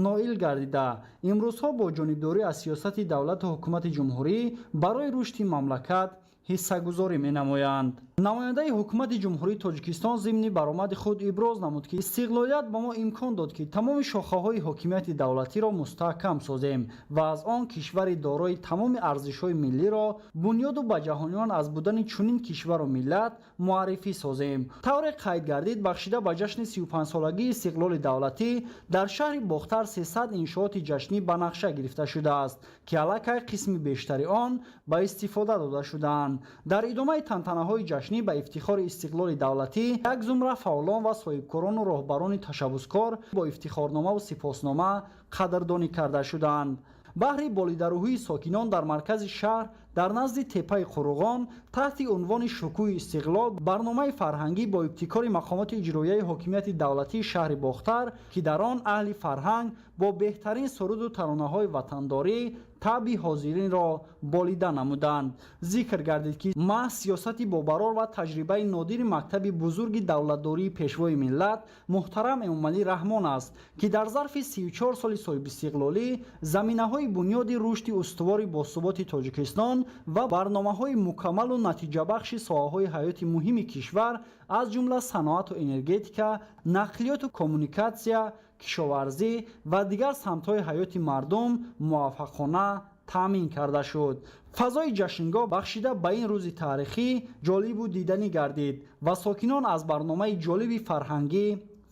ноил гардида, имрӯзҳо бо ҷонибдорӣ аз сиёсати давлату ҳукумати ҷумҳурӣ барои рушди мамлакат ҳиссагузорӣ менамоянд. Намояндаи ҳукумати Ҷумҳурии Тоҷикистон зимни баромади худ иброз намуд, ки истиқлолият ба мо имкон дод, ки тамоми шохаҳои ҳокимияти давлатиро мустаҳкам созем ва аз он кишвари дорои тамоми арзишҳои миллиро бунёду ба ҷаҳониён аз будани чунин кишвару миллат муаррифӣ созем. Тавре қайд гардид, бахшида ба ҷашни 35-солагии истиқлоли давлатӣ дар шаҳри Бохтар 300 иншооти ҷашнӣ ба нақша гирифта шудааст, ки аллакай қисми бештари он ба истифода дода шудаанд. Дар идомаи тантанаҳои ҷашнӣ ба ифтихори истиқлоли давлатӣ як зумра фаъолон ва соҳибкорону роҳбарони ташаббускор бо ифтихорномаву сипоснома қадрдонӣ карда шуданд. Баҳри болидарӯҳии сокинон дар маркази шаҳр дар назди теппаи Қуруғон таҳти унвони «Шукӯҳи истиқлол» барномаи фарҳангӣ бо ибтикори мақомоти иҷроияи ҳокимияти давлатии шаҳри Бохтар, ки дар он аҳли фарҳанг бо беҳтарин суруду таронаҳои ватандорӣ таъби ҳозиринро болида намуданд. Зикр гардид, ки маҳз сиёсати бобарор ва таҷрибаи нодири мактаби бузурги давлатдории Пешвои миллат муҳтарам Эмомалӣ Раҳмон аст, ки дар зарфи 34 соли соҳибистиқлолӣ заминаҳои бунёди рушди устувори босуботи Тоҷикистон ва барномаҳои мукаммалу натиҷабахши соҳаҳои ҳаёти муҳими кишвар, аз ҷумла саноату энергетика, нақлиёту коммуникатсия, кишоварзӣ ва дигар самтҳои ҳаёти мардум муваффақона таъмин карда шуд. Фазои ҷашнгоҳ бахшида ба ин рӯзи таърихӣ ҷолибу диданӣ гардид ва сокинон аз барномаи ҷолиби фарҳангӣ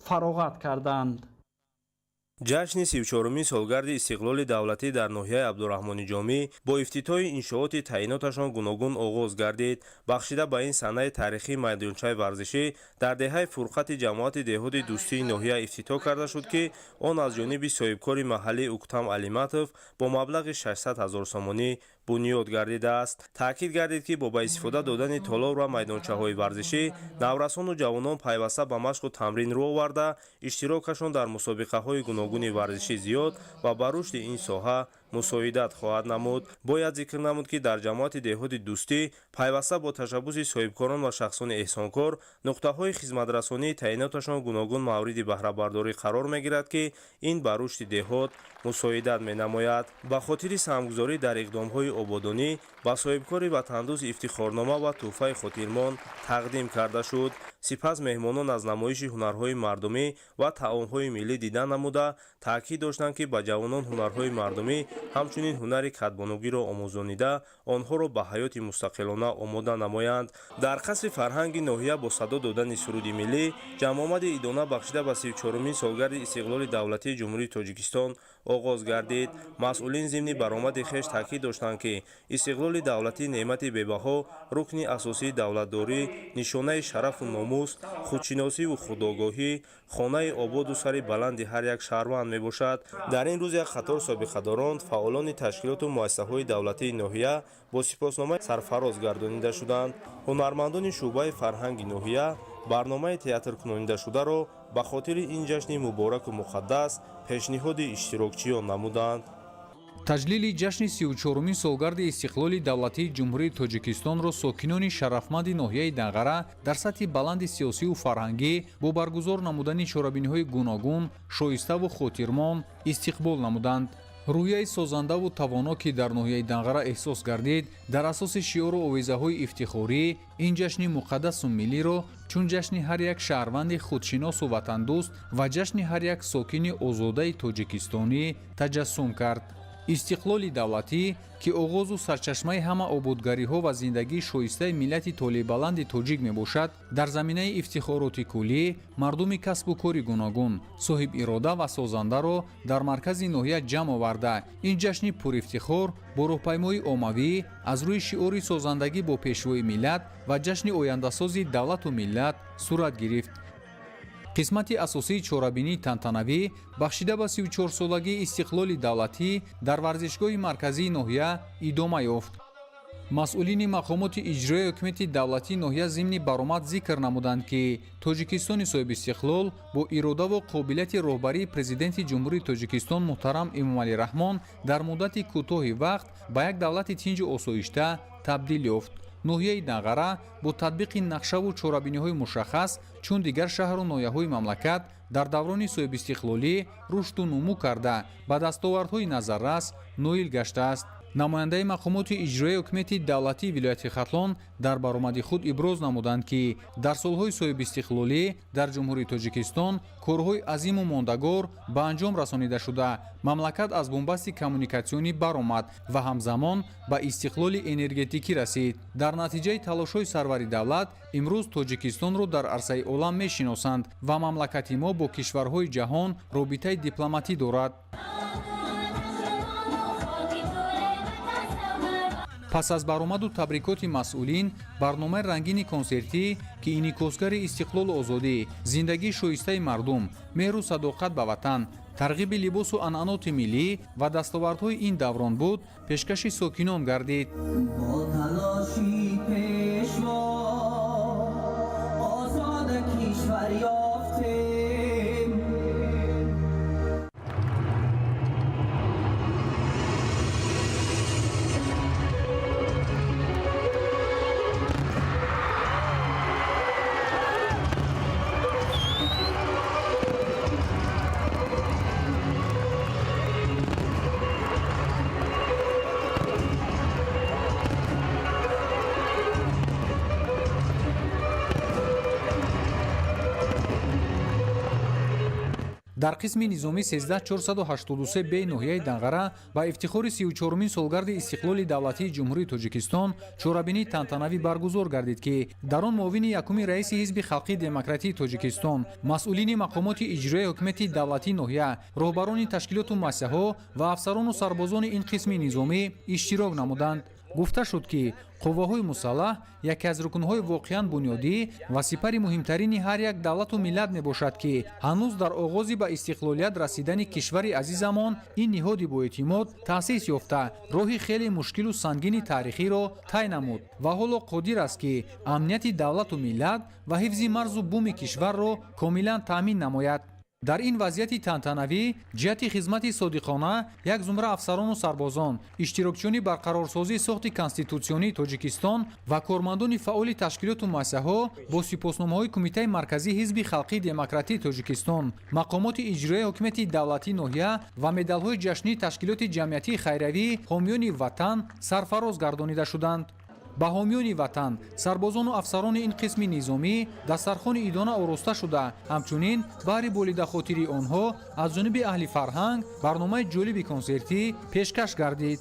фароғат карданд. Ҷашни 34-умин солгарди истиқлоли давлатӣ дар ноҳияи Абдураҳмони Ҷомӣ бо ифтитоҳи иншооти таъиноташон гуногун оғоз гардид. Бахшида ба ин санаи таърихӣ майдончаи варзишӣ дар деҳаи Фурқати ҷамоати деҳоти Дӯстии ноҳия ифтитоҳ карда шуд, ки он аз ҷониби соҳибкори маҳаллӣ Уктам Алиматов бо маблағи 600 ҳазор сомонӣ бунёд гардидааст. Таъкид гардид, ки бо ба истифода додани толор ва майдончаҳои варзишӣ наврасону ҷавонон пайваста ба машқу тамрин рӯ оварда, иштирокашон дар мусобиқаҳои гуногуни варзишӣ зиёд ва ба рушди ин соҳа мусоидат хоҳад намуд. Бояд зикр намуд, ки дар ҷамоати деҳоти Дӯстӣ пайваста бо ташаббуси соҳибкорон ва шахсони эҳсонкор нуқтаҳои хизматрасонии таъиноташон гуногун мавриди баҳрабардорӣ қарор мегирад, ки ин ба рушди деҳот мусоидат менамояд. Ба хотири саҳмгузорӣ дар иқдомҳои ободонӣ ба соҳибкори ватандӯст ифтихорнома ва тӯҳфаи хотирмон тақдим карда шуд. Сипас меҳмонон аз намоиши ҳунарҳои мардумӣ ва таомҳои миллӣ дидан намуда, таъкид доштанд, ки ба ҷавонон ҳунарҳои мардумӣ, ҳамчунин ҳунари кадбонугиро омӯзонида, онҳоро ба ҳаёти мустақилона омода намоянд. Дар қасри фарҳанги ноҳия бо садо додани суруди миллӣ ҷамъомади идона бахшида ба 34-умин солгарди истиқлоли давлатии Ҷумҳурии Тоҷикистон оғоз гардид. Масъулин зимни баромади хеш таъкид доштанд, ки истиқлоли давлатӣ неъмати бебаҳо, рукни асосии давлатдорӣ, нишонаи шарафу номус, худшиносиву худогоҳӣ, хонаи ободу сари баланди ҳар як шаҳрванд мебошад. Дар ин рӯз як қатор собиқадорон, фаъолони ташкилоту муассисаҳои давлатии ноҳия бо сипоснома сарфароз гардонида шуданд. Ҳунармандони шӯъбаи фарҳанги ноҳия барномаи театркунонидашударо ба хотири ин ҷашни мубораку муқаддас пешниҳоди иштирокчиён намуданд. Таҷлили ҷашни 34-умин солгарди истиқлоли давлатии Ҷумҳурии Тоҷикистонро сокинони шарафманди ноҳияи Данғара дар сатҳи баланди сиёсиву фарҳангӣ бо баргузор намудани чорабиниҳои гуногун, шоиставу хотирмон истиқбол намуданд. Рӯҳияи созандаву тавоно, ки дар ноҳияи Данғара эҳсос гардид, дар асоси шиору овезаҳои ифтихорӣ ин ҷашни муқаддасу миллиро чун ҷашни ҳар як шаҳрванди худшиносу ватандӯст ва ҷашни ҳар як сокини озодаи тоҷикистонӣ таҷассум кард. Истиқлоли давлатӣ, ки оғозу сарчашмаи ҳама ободгариҳо ва зиндагии шоистаи миллати толеъбаланди тоҷик мебошад, дар заминаи ифтихороти куллӣ мардуми касбу кори гуногун, соҳибирода ва созандаро дар маркази ноҳия ҷамъ оварда, ин ҷашни пурифтихор бо роҳпаймоии оммавӣ аз рӯи шиори «Созандагӣ бо Пешвои миллат» ва ҷашни ояндасози давлату миллат сурат гирифт. Қисмати асосии чорабинии тантанавӣ бахшида ба 34-солагии истиқлоли давлатӣ дар варзишгоҳи марказии ноҳия идома ёфт. Масъулини мақомоти иҷроияи ҳукумати давлатии ноҳия зимни баромад зикр намуданд, ки Тоҷикистони соҳибистиқлол бо иродаву қобилияти роҳбарии Президенти Ҷумҳурии Тоҷикистон муҳтарам Эмомалӣ Раҳмон дар муддати кӯтоҳи вақт ба як давлати тинҷу осоишта табдил ёфт. Ноҳияи Данғара бо татбиқи нақшаву чорабиниҳои мушаххас, чун дигар шаҳру ноҳияҳои мамлакат, дар даврони соҳибистиқлолӣ рушду нумӯ карда, ба дастовардҳои назаррас ноил гаштааст. Намояндаи мақомоти иҷроияи ҳукумати давлатии вилояти Хатлон дар баромади худ иброз намуданд, ки дар солҳои соҳибистиқлолӣ дар Ҷумҳурии Тоҷикистон корҳои азиму мондагор ба анҷом расонида шуда, мамлакат аз бунбасти коммуникатсионӣ баромад ва ҳамзамон ба истиқлоли энергетикӣ расид. Дар натиҷаи талошҳои сарвари давлат имрӯз Тоҷикистонро дар арсаи олам мешиносанд ва мамлакати мо бо кишварҳои ҷаҳон робитаи дипломатӣ дорад. Пас аз баромаду табрикоти масъулин, барномаи рангини консертӣ, ки инъикосгари истиқлолу озодӣ, зиндагии шоистаи мардум, меҳру садоқат ба ватан, тарғиби либосу анъаноти миллӣ ва дастовардҳои ин даврон буд, пешкаши сокинон гардид. Дар қисми низомӣ 13483 б ноҳияи Данғара ба ифтихори 34-умин солгарди истиқлоли давлатии Ҷумҳурии Тоҷикистон чорабинии тантанавӣ баргузор гардид, ки дар он муовини якуми раиси Ҳизби халқии демократии Тоҷикистон, масъулини мақомоти иҷроияи ҳукумати давлатии ноҳия, роҳбарони ташкилоту муассисаҳо ва афсарону сарбозони ин қисми низомӣ иштирок намуданд. Гуфта шуд, ки қувваҳои мусаллаҳ яке аз рукнҳои воқеан бунёдӣ ва сипари муҳимтарини ҳар як давлату миллат мебошад, ки ҳанӯз дар оғози ба истиқлолият расидани кишвари азизамон ин ниҳоди боэътимод таъсис ёфта, роҳи хеле мушкилу сангини таърихиро тай намуд ва ҳоло қодир аст, ки амнияти давлату миллат ва ҳифзи марзу буми кишварро комилан таъмин намояд. Дар ин вазъияти тантанавӣ ҷиҳати хизмати содиқона як зумра афсарону сарбозон, иштирокчиёни барқарорсозии сохти конститутсионии Тоҷикистон ва кормандони фаъоли ташкилоту муассисаҳо бо сипосномаҳои Кумитаи марказии Ҳизби халқии демократии Тоҷикистон, мақомоти иҷроияи ҳукумати давлатии ноҳия ва медалҳои ҷашнии ташкилоти ҷамъиятии хайриявӣ ҳомиёни ватан сарфароз гардонида шуданд. Ба ҳомиёни ватан, сарбозону афсарони ин қисми низомӣ дастархони идона ороста шуда, ҳамчунин баҳри болидахотирии онҳо аз ҷониби аҳли фарҳанг барномаи ҷолиби консертӣ пешкаш гардид.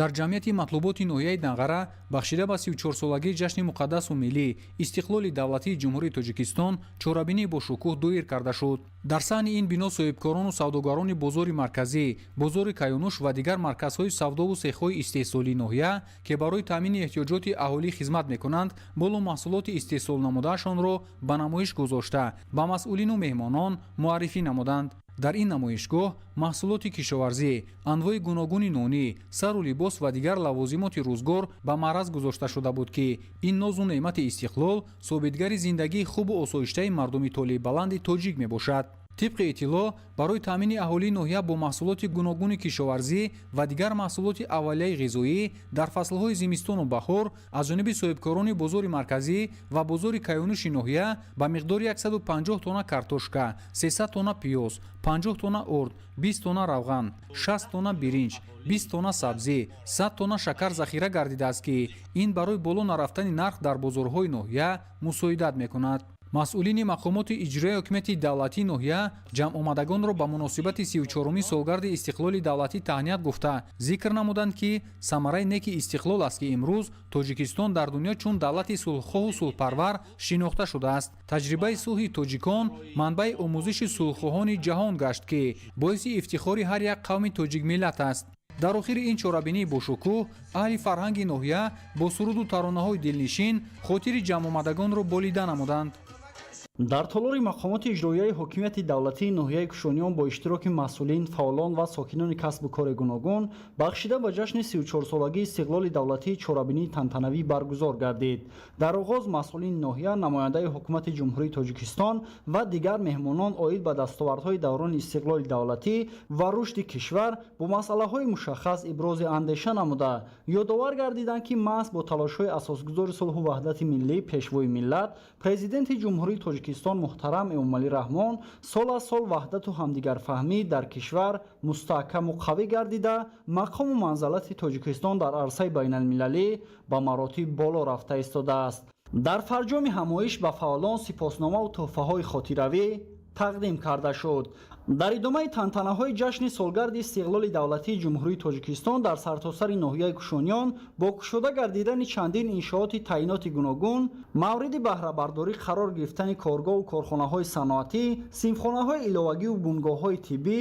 Дар ҷамъияти матлуботи ноҳияи Данғара бахшида ба 34-солагии ҷашни муқаддасу миллӣ истиқлоли давлатии Ҷумҳурии Тоҷикистон чорабинӣ бо шукӯҳ доир карда шуд. Дар саҳни ин бино соҳибкорону савдогарони бозори марказӣ, бозори Каюнуш ва дигар марказҳои савдову сехҳои истеҳсолии ноҳия, ки барои таъмини эҳтиёҷоти аҳолӣ хизмат мекунанд, молу маҳсулоти истеҳсол намудаашонро ба намоиш гузошта, ба масъулину меҳмонон муаррифӣ намуданд. Дар ин намоишгоҳ маҳсулоти кишоварзӣ, анвои гуногуни нонӣ, сару либос ва дигар лавозимоти рӯзгор ба маъраз гузошта шуда буд, ки ин нозу неъмати истиқлол собитгари зиндагии хубу осоиштаи мардуми толеъбаланди тоҷик мебошад. Тибқи иттилоъ, барои таъмини аҳолии ноҳия бо маҳсулоти гуногуни кишоварзӣ ва дигар маҳсулоти аввалияи ғизоӣ дар фаслҳои зимистону баҳор аз ҷониби соҳибкорони бозори марказӣ ва бозори Каюнуши ноҳия ба миқдори 150 тонна картошка, 300 тонна пиёз, 50 тонна орд, 20 тонна равған, 60 тонна биринҷ, 20 тонна сабзӣ, 100 тонна шакар захира гардидааст, ки ин барои боло нарафтани нарх дар бозорҳои ноҳия мусоидат мекунад. Масъулини мақомоти иҷроияи ҳукумати давлатии ноҳия ҷамъомадагонро ба муносибати 34-умин солгарди истиқлоли давлатӣ таҳният гуфта, зикр намуданд, ки самараи неки истиқлол аст, ки имрӯз Тоҷикистон дар дунё чун давлати сулҳхоҳу сулҳпарвар шинохта шудааст. Таҷрибаи сулҳи тоҷикон манбаи омӯзиши сулҳхоҳони ҷаҳон гашт, ки боиси ифтихори ҳар як қавми тоҷикмиллат аст. Дар охири ин чорабинии бошукӯҳ аҳли фарҳанги ноҳия бо суруду таронаҳои дилнишин хотири ҷамъомадагонро болида намуданд. Дар толори мақомоти иҷроияи ҳокимияти давлатии ноҳияи Кушониён бо иштироки масъулин, фаъолон ва сокинони касбу кори гуногун бахшида ба ҷашни 34-солагии истиқлоли давлатии чорабинии тантанавӣ баргузор гардид. Дар оғоз масъулини ноҳия, намояндаи ҳукумати Ҷумҳурии Тоҷикистон ва дигар меҳмонон оид ба дастовардҳои даврони истиқлоли давлатӣ ва рушди кишвар бо масъалаҳои мушаххас ибрози андеша намуда, ёдовар гардиданд, ки маҳз бо талошҳои асосгузори сулҳу ваҳдати миллӣ, Пешвои миллат, Президенти Ҷумҳурии Тоҷикистон муҳтарам Эмомалӣ Раҳмон сол аз сол ваҳдату ҳамдигарфаҳмӣ дар кишвар мустаҳкаму қавӣ гардида, мақому манзалати Тоҷикистон дар арсаи байналмилалӣ ба маротиб боло рафта истодааст. Дар фарҷоми ҳамоиш ба фаъолон сипосномаву тӯҳфаҳои хотиравӣ тақдим карда шуд. Дар идомаи тантанаҳои ҷашни солгарди истиқлоли давлатии Ҷумҳурии Тоҷикистон дар сартосари ноҳияи Кушониён бо кушода гардидани чандин иншооти таъиноти гуногун, мавриди баҳрабардорӣ қарор гирифтани коргоҳу корхонаҳои саноатӣ, синфхонаҳои иловагиву бунгоҳҳои тиббӣ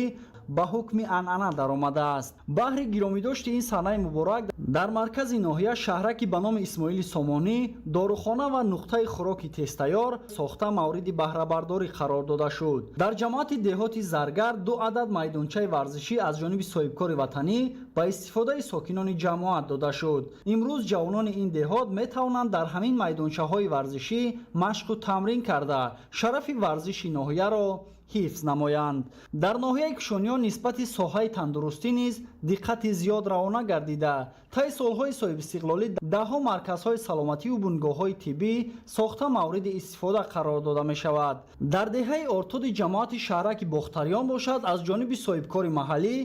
ба ҳукми анъана даромадааст. Баҳри гиромидошти ин санаи муборак дар маркази ноҳия шаҳраки ба номи Исмоили Сомонӣ дорухона ва нуқтаи хӯроки тезтайёр сохта мавриди баҳрабардорӣ қарор дода шуд. Дар ҷамоати деҳоти Заргар ду адад майдончаи варзишӣ аз ҷониби соҳибкори ватанӣ ба истифодаи сокинони ҷамоат дода шуд. Имрӯз ҷавонони ин деҳот метавонанд дар ҳамин майдончаҳои варзишӣ машқу тамрин карда, шарафи варзиши ноҳияро ҳифз намоянд. Дар ноҳияи Кушониён нисбати соҳаи тандурустӣ низ диққати зиёд равона гардида, таи солҳои соҳибистиқлолӣ даҳҳо марказҳои саломативу бунгоҳҳои тиббӣ сохта мавриди истифода қарор дода мешавад. Дар деҳаи Ортоди ҷамоати шаҳраки Бохтариён бошад, аз ҷониби соҳибкори маҳаллӣ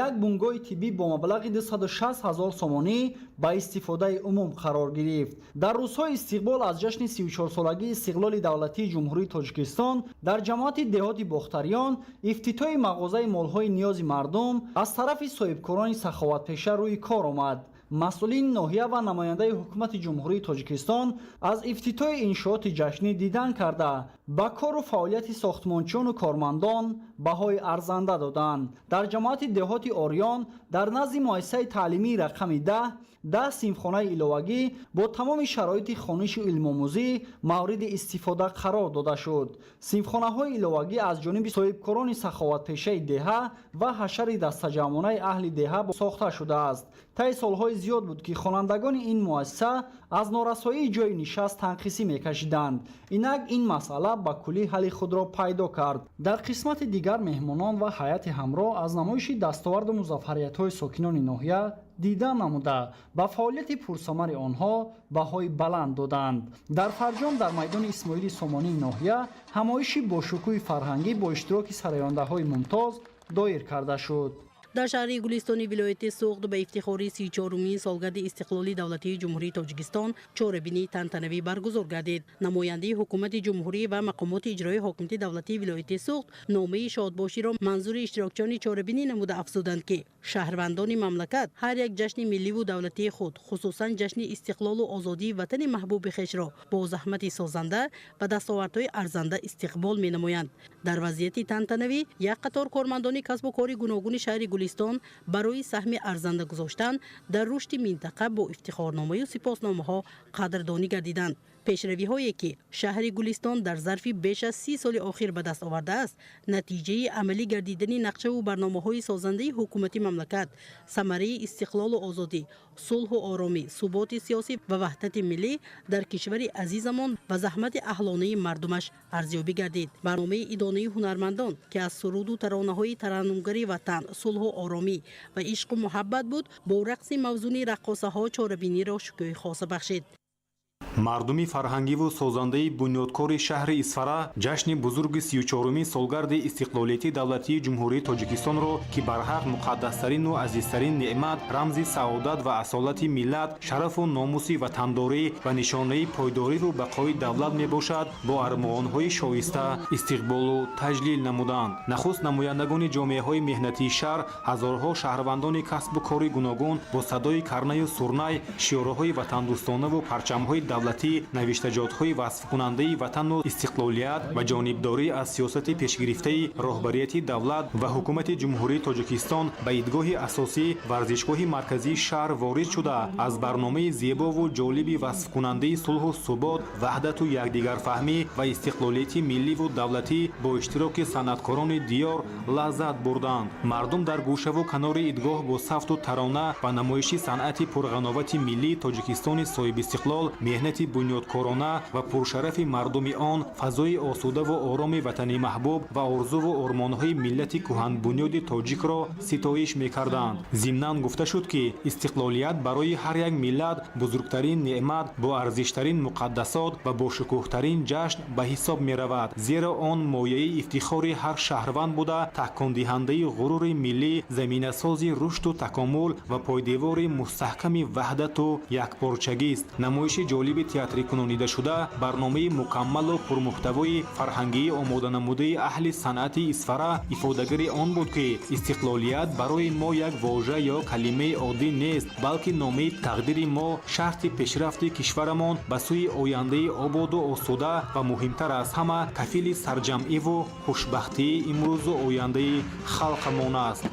як бунгоҳи тиббӣ бо маблағи 260 ҳазор сомонӣ ба истифодаи умум қарор гирифт. Дар рӯзҳои истиқбол аз ҷашни 34-солагии истиқлоли давлатии Ҷумҳурии Тоҷикистон дар ҷамоати деҳоти Бохтариён ифтитоҳи мағозаи молҳои ниёзи мардум аз тарафи соҳибкорони саховатпеша рӯи кор омад. Масъулини ноҳия ва намояндаи ҳукумати Ҷумҳурии Тоҷикистон аз ифтитоҳи иншооти ҷашнӣ дидан карда, ба кору фаъолияти сохтмончиёну кормандон баҳои арзанда доданд. Дар ҷамоати деҳоти Ориён дар назди муассисаи таълимии рақами 10 10 синфхонаи иловагӣ бо тамоми шароити хонишу илмомӯзӣ мавриди истифода қарор дода шуд. Синфхонаҳои иловагӣ аз ҷониби соҳибкорони саховатпешаи деҳа ва ҳашари дастаҷамъонаи аҳли деҳа сохта шудааст. Таи солҳои зиёд буд, ки хонандагони ин муассиса аз норасоии ҷойи нишаст танқисӣ мекашиданд. Инак ин масъала ба куллӣ ҳалли худро пайдо кард. Дар қисмати дигар меҳмонон ва ҳайати ҳамроҳ аз намоиши дастоварду музаффариятҳои сокинони ноҳия дида намуда, ба фаъолияти пурсамари онҳо баҳои баланд доданд. Дар фарҷом дар майдони Исмоили Сомонии ноҳия ҳамоиши бошукӯҳи фарҳангӣ бо иштироки сарояндаҳои мумтоз доир карда шуд. Дар шаҳри Гулистони вилояти Суғд ба ифтихори 34-умин солгарди истиқлоли давлатии Ҷумҳурии Тоҷикистон чорабинии тантанавӣ баргузор гардид. Намояндаи ҳукумати ҷумҳурӣ ва мақомоти иҷроии ҳокимияти давлатии вилояти Суғд номаи шодбоширо манзури иштирокчиёни чорабинӣ намуда афзуданд, ки шаҳрвандони мамлакат ҳар як ҷашни милливу давлатии худ, хусусан ҷашни истиқлолу озодии ватани маҳбуби хешро бо заҳмати созанда ва дастовардҳои арзанда истиқбол менамоянд. Дар вазъияти тантанавӣ як қатор кормандони касбу кори гуногуни шаҳри Гулистон барои саҳми арзанда гузоштан дар рушди минтақа бо ифтихорномаю сипосномаҳо қадрдонӣ гардиданд. Пешравиҳое, ки шаҳри Гулистон дар зарфи беш аз 30 соли охир ба даст овардааст, натиҷаи амалӣ гардидани нақшаву барномаҳои созандаи ҳукумати мамлакат, самараи истиқлолу озодӣ, сулҳу оромӣ, суботи сиёсӣ ва ваҳдати миллӣ дар кишвари азизамон ва заҳмати аҳлонаи мардумаш арзёбӣ гардид. Барномаи идонаи ҳунармандон, ки аз суруду таронаҳои тараннумгари ватан, сулҳу оромӣ ва ишқу муҳаббат буд, бо рақси мавзуни раққосаҳо чорабиниро шукӯҳи хоса бахшид. Мардуми фарҳангиву созандаи бунёдкори шаҳри Исфара ҷашни бузурги 34-умин солгарди истиқлолияти давлатии Ҷумҳурии Тоҷикистонро, ки барҳақ муқаддастарину азизтарин неъмат, рамзи саодат ва асолати миллат, шарафу номуси ватандорӣ ва нишонаи пойдориву бақои давлат мебошад, бо армуғонҳои шоиста истиқболу таҷлил намуданд. Нахуст намояндагони ҷомеаҳои меҳнатии шаҳр, ҳазорҳо шаҳрвандони касбу кори гуногун бо садои карнаю сурнай, шиёраҳои ватандӯстонаву парчамҳои давлатӣ давлатӣ, навиштаҷотҳои васфкунандаи ватану истиқлолият ва ҷонибдорӣ аз сиёсати пешгирифтаи роҳбарияти давлат ва ҳукумати Ҷумҳурии Тоҷикистон ба идгоҳи асосӣ, варзишгоҳи марказии шаҳр ворид шуда, аз барномаи зебову ҷолиби васфкунандаи сулҳу субот, ваҳдату якдигарфаҳмӣ ва истиқлолияти милливу давлатӣ бо иштироки санъаткорони диёр лаззат бурданд. Мардум дар гӯшаву канори идгоҳ бо савту тарона ва намоиши санъати пурғановати миллии Тоҷикистони соҳибистиқлол, меҳнати бунёдкорона ва пуршарафи мардуми он, фазои осудаву ороми ватани маҳбуб ва орзуву ормонҳои миллати кӯҳанбунёди тоҷикро ситоиш мекарданд. Зимнан гуфта шуд, ки истиқлолият барои ҳар як миллат бузургтарин неъмат, боарзиштарин муқаддасот ва бошукӯҳтарин ҷашн ба ҳисоб меравад, зеро он мояи ифтихори ҳар шаҳрванд буда, таҳкондиҳандаи ғурури миллӣ, заминасози рушду такомул ва пойдевори мустаҳками ваҳдату якпорчагист. Намоиши ҷолиби театрикунонидашуда, барномаи мукаммалу пурмуҳтавои фарҳангии омоданамудаи аҳли санъати Исфара ифодагари он буд, ки истиқлолият барои мо як вожа ё калимаи оддӣ нест, балки номаи тақдири мо, шарти пешрафти кишварамон ба сӯи ояндаи ободу осуда ва муҳимтар аз ҳама кафили сарҷамъиву хушбахтии имрӯзу ояндаи халқамон аст.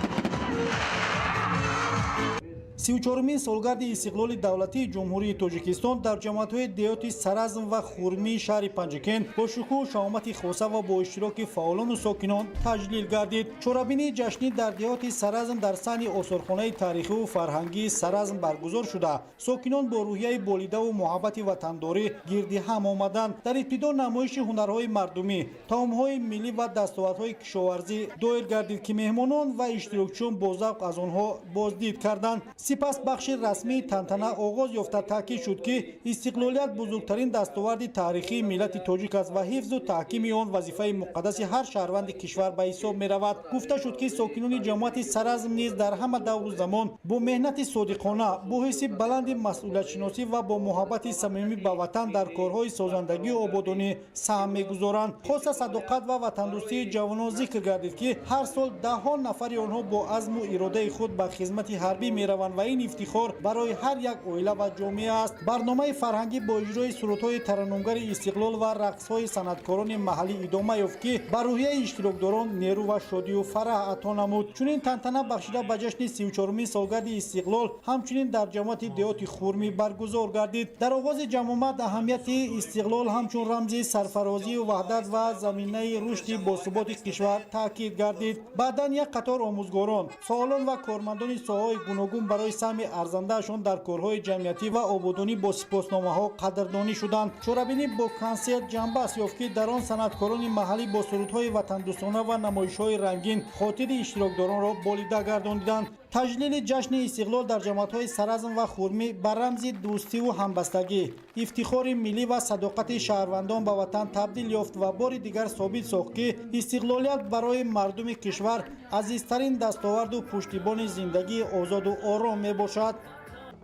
34-умин солгарди истиқлоли давлатии Ҷумҳурии Тоҷикистон дар ҷамоатҳои деҳоти Саразм ва Хурмии шаҳри Панҷакент бо шукӯҳу шаҳомати хоса ва бо иштироки фаъолону сокинон таҷлил гардид. Чорабинии ҷашнӣ дар деҳоти Саразм дар саҳни осорхонаи таърихиву фарҳангии Саразм баргузор шуда, сокинон бо рӯҳияи болидаву муҳаббати ватандорӣ гирди ҳам омаданд. Дар ибтидо намоиши ҳунарҳои мардумӣ, таомҳои миллӣ ва дастовардҳои кишоварзӣ доир гардид, ки меҳмонон ва иштирокчиён бо завқ аз онҳо боздид карданд. Сипас бахши расмии тантана оғоз ёфта, таъкид шуд, ки истиқлолият бузургтарин дастоварди таърихии миллати тоҷик аст ва ҳифзу таҳкими он вазифаи муқаддаси ҳар шаҳрванди кишвар ба ҳисоб меравад. Гуфта шуд, ки сокинони ҷамоати Саразм низ дар ҳама давру замон бо меҳнати содиқона, бо ҳисси баланди масъулиятшиносӣ ва бо муҳаббати самимӣ ба ватан дар корҳои созандагию ободонӣ саҳм мегузоранд. Хоса садоқат ва ватандӯстии ҷавонон зикр гардид, ки ҳар сол даҳҳо нафари онҳо бо азму иродаи худ ба хизмати ҳарбӣ мераванд ва ин ифтихор барои ҳар як оила ва ҷомеа аст. Барномаи фарҳангӣ бо иҷрои сурудҳои тараннумгари истиқлол ва рақсҳои санъаткорони маҳаллӣ идома ёфт, ки ба рӯҳияи иштирокдорон нерӯ ва шодию фараҳ ато намуд. Чунин тантана бахшида ба ҷашни 34-умин солгарди истиқлол ҳамчунин дар ҷамоати деҳоти Хурмӣ баргузор гардид. Дар оғози ҷамъомад аҳамияти истиқлол ҳамчун рамзи сарфарозию ваҳдат ва заминаи рушди босуботи кишвар таъкид гардид. Баъдан як қатор омӯзгорон, фаъолон ва кормандони соҳаҳои гуногун барои саҳми арзандаашон дар корҳои ҷамъиятӣ ва ободонӣ бо сипосномаҳо қадрдонӣ шуданд. Чорабинӣ бо консерт ҷанбаст ёфт, ки дар он санъаткорони маҳаллӣ бо сурудҳои ватандӯстона ва намоишҳои рангин хотири иштирокдоронро болида гардониданд. Таҷлили ҷашни истиқлол дар ҷамоатҳои Саразм ва Хурмӣ ба рамзи дӯстиву ҳамбастагӣ, ифтихори миллӣ ва садоқати шаҳрвандон ба ватан табдил ёфт ва бори дигар собит сохт, ки истиқлолият барои мардуми кишвар азизтарин дастоварду пуштибони зиндагии озоду ором мебошад.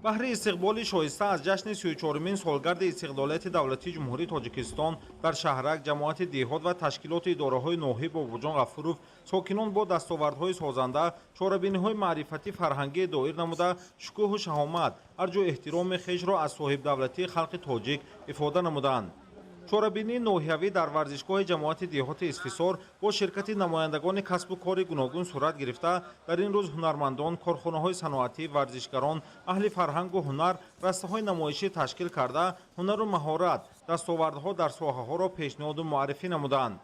Баҳри истиқболи шоиста аз ҷашни 34-умин солгарди истиқлолияти давлатии Ҷумҳурии Тоҷикистон дар шаҳрак, ҷамоати деҳот ва ташкилоти идораҳои ноҳияи Бобоҷон Ғафуров сокинон бо дастовардҳои созанда чорабиниҳои маърифатӣ фарҳангӣ доир намуда, шукӯҳу шаҳомат, арҷу эҳтироми хешро аз соҳибдавлатии халқи тоҷик ифода намуданд. Чорабинии ноҳиявӣ дар варзишгоҳи ҷамоати деҳоти Исфисор бо ширкати намояндагони касбу кори гуногун сурат гирифта, дар ин рӯз ҳунармандон, корхонаҳои саноатӣ, варзишгарон, аҳли фарҳангу ҳунар растаҳои намоишӣ ташкил карда, ҳунару маҳорат, дастовардҳо дар соҳаҳоро пешниҳоду муаррифӣ намуданд.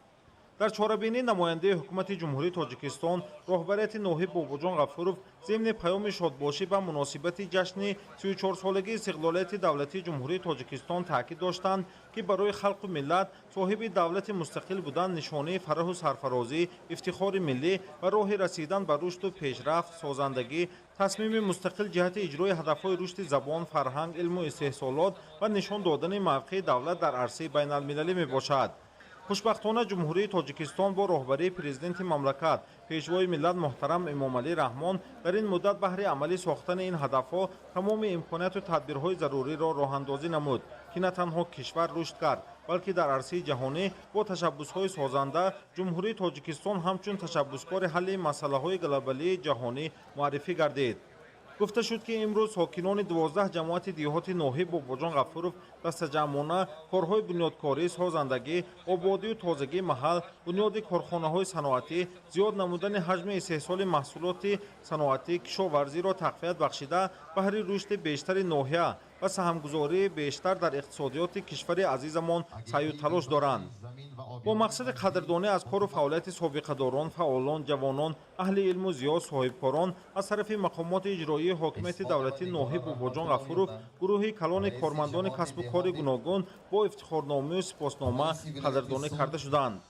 Дар чорабинӣ намояндаи ҳукумати Ҷумҳурии Тоҷикистон, роҳбарияти ноҳияи Бобоҷон Ғафуров зимни паёми шодбошӣ ба муносибати ҷашни 34-солагии истиқлолияти давлатии Ҷумҳурии Тоҷикистон таъкид доштанд, ки барои халқу миллат соҳиби давлати мустақил будан нишонаи фараҳу сарфарозӣ, ифтихори миллӣ ва роҳи расидан ба рушду пешрафт, созандагӣ, тасмими мустақил ҷиҳати иҷрои ҳадафҳои рушди забон, фарҳанг, илму истеҳсолот ва нишон додани мавқеи давлат дар арсаи байналмилалӣ мебошад. Хушбахтона, Ҷумҳурии Тоҷикистон бо роҳбарии президенти мамлакат, пешвои миллат муҳтарам Эмомалӣ Раҳмон дар ин муддат баҳри амалӣ сохтани ин ҳадафҳо тамоми имконияту тадбирҳои заруриро роҳандозӣ намуд, ки на танҳо кишвар рушд кард, балки дар арсаи ҷаҳонӣ бо ташаббусҳои созанда Ҷумҳурии Тоҷикистон ҳамчун ташаббускори ҳалли масъалаҳои глобалии ҷаҳонӣ муаррифӣ гардид. Гуфта шуд, ки имрӯз сокинони 12 ҷамоати деҳоти ноҳияи Бобоҷон Ғафуров дастаҷамъона корҳои бунёдкорӣ, созандагӣ, ободию тозагии маҳал, бунёди корхонаҳои саноатӣ, зиёд намудани ҳаҷми истеҳсоли маҳсулоти саноатӣ, кишоварзиро тақвият бахшида, баҳри рушди бештари ноҳия ва саҳмгузории бештар дар иқтисодиёти кишвари азизамон саъю талош доранд. Бо мақсади қадрдонӣ аз кору фаъолияти собиқадорон, фаъолон, ҷавонон, аҳли илму зиё, соҳибкорон аз тарафи мақомоти иҷроии ҳокимияти давлатии ноҳияи Бобоҷон Ғафуров гурӯҳи калони кормандони касбу кори гуногун бо ифтихорномаю сипоснома қадрдонӣ карда шуданд.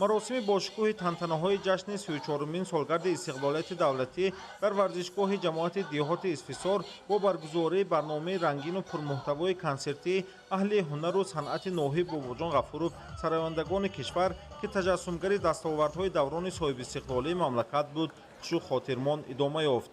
Маросими бошукӯҳи тантанаҳои ҷашни 34-умин солгарди истиқлолияти давлатӣ дар варзишгоҳи ҷамоати деҳоти Исфисор бо баргузории барномаи рангину пурмуҳтавои консертӣ аҳли ҳунару санъати ноҳияи Бобоҷон Ғафуров, сарояндагони кишвар, ки таҷассумгари дастовардҳои даврони соҳибистиқлолии мамлакат буд, хушу хотирмон идома ёфт.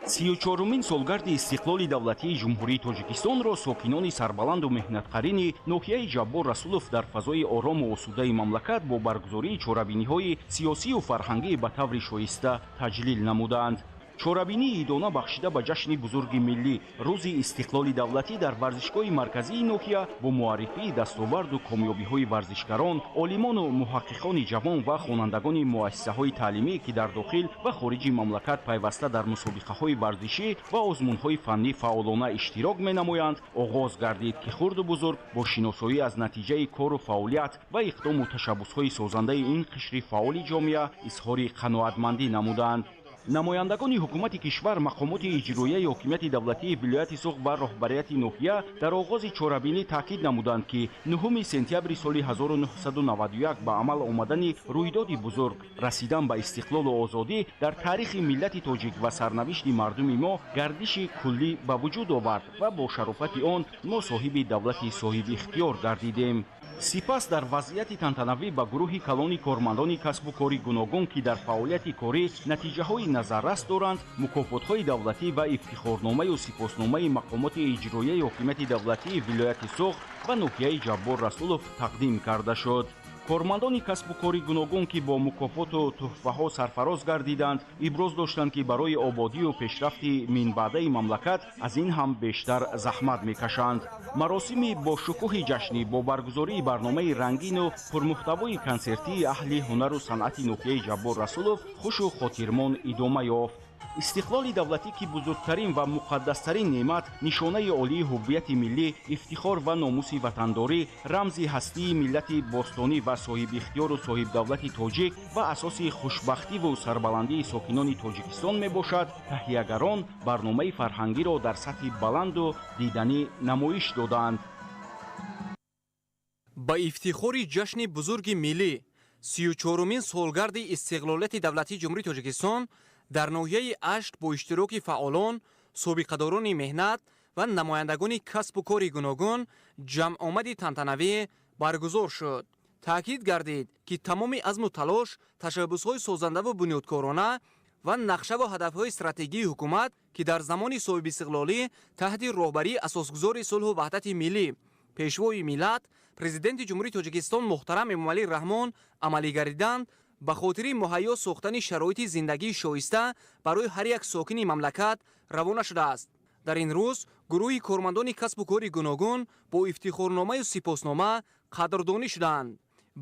34-умин солгарди истиқлоли давлатии Ҷумҳурии Тоҷикистонро сокинони сарбаланду меҳнатқарини ноҳияи Ҷаббор Расулов дар фазои орому осудаи мамлакат бо баргузории чорабиниҳои сиёсию фарҳангӣ ба таври шоиста таҷлил намуданд. Чорабинии идона бахшида ба ҷашни бузурги миллӣ, рӯзи истиқлоли давлатӣ дар варзишгоҳи марказии ноҳия бо муаррифии дастоварду комёбиҳои варзишгарон, олимону муҳаққиқони ҷавон ва хонандагони муассисаҳои таълимӣ, ки дар дохил ва хориҷи мамлакат пайваста дар мусобиқаҳои варзишӣ ва озмунҳои фаннӣ фаъолона иштирок менамоянд, оғоз гардид, ки хурду бузург бо шиносоӣ аз натиҷаи кору фаъолият ва иқдому ташаббусҳои созандаи ин қишри фаъоли ҷомеа изҳори қаноатмандӣ намуданд. Намояндагони ҳукумати кишвар, мақомоти иҷроияи ҳокимияти давлатии вилояти Суғд ва роҳбарияти ноҳия дар оғози чорабинӣ таъкид намуданд, ки 9 сентябри соли 1991 ба амал омадани рӯйдоди бузург, расидан ба истиқлолу озодӣ дар таърихи миллати тоҷик ва сарнавишти мардуми мо гардиши куллӣ ба вуҷуд овард ва бо шарофати он мо соҳиби давлати соҳибихтиёр гардидем. Сипас дар вазъияти тантанавӣ ба гурӯҳи калони кормандони касбу кори гуногун, ки дар фаъолияти корӣ натиҷаҳои назаррас доранд, мукофотҳои давлатӣ ва ифтихорномаю сипосномаи мақомоти иҷроияи ҳокимияти давлатии вилояти Суғд ва ноҳияи Ҷаббор Расулов тақдим карда шуд. Кормандони касбу кори гуногун, ки бо мукофоту тӯҳфаҳо сарфароз гардиданд, иброз доштанд, ки барои ободию пешрафти минбаъдаи мамлакат аз ин ҳам бештар заҳмат мекашанд. Маросими бошукӯҳи ҷашнӣ бо баргузории барномаи рангину пурмуҳтавои консертии аҳли ҳунару санъати ноҳияи Ҷаббор Расулов хушу хотирмон идома ёфт. Истиқлоли давлатӣ, ки бузургтарин ва муқаддастарин неъмат, нишонаи олии ҳуввияти миллӣ, ифтихор ва номуси ватандорӣ, рамзи ҳастии миллати бостонӣ ва соҳибихтиёру соҳибдавлати тоҷик ва асоси хушбахтиву сарбаландии сокинони Тоҷикистон мебошад, таҳиягарон барномаи фарҳангиро дар сатҳи баланду диданӣ намоиш доданд. Ба ифтихори ҷашни бузурги миллӣ, 34-умин солгарди истиқлолияти давлатии Ҷумҳурии Тоҷикистон дар ноҳияи Ашт бо иштироки фаъолон, собиқадорони меҳнат ва намояндагони касбу кори гуногун ҷамъомади тантанавӣ баргузор шуд. Таъкид гардид, ки тамоми азму талош, ташаббусҳои созандаву бунёдкорона ва нақшаву ҳадафҳои стратегии ҳукумат, ки дар замони соҳибистиқлолӣ таҳти роҳбарии асосгузори сулҳу ваҳдати миллӣ, пешвои миллат, Президенти Ҷумҳурии Тоҷикистон муҳтарам Эмомалӣ Раҳмон амалӣ гардиданд, ба хотири муҳайё сохтани шароити зиндагии шоиста барои ҳар як сокини мамлакат равона шудааст. Дар ин рӯз гурӯҳи кормандони касбу кори гуногун бо ифтихорномаю сипоснома қадрдонӣ шуданд.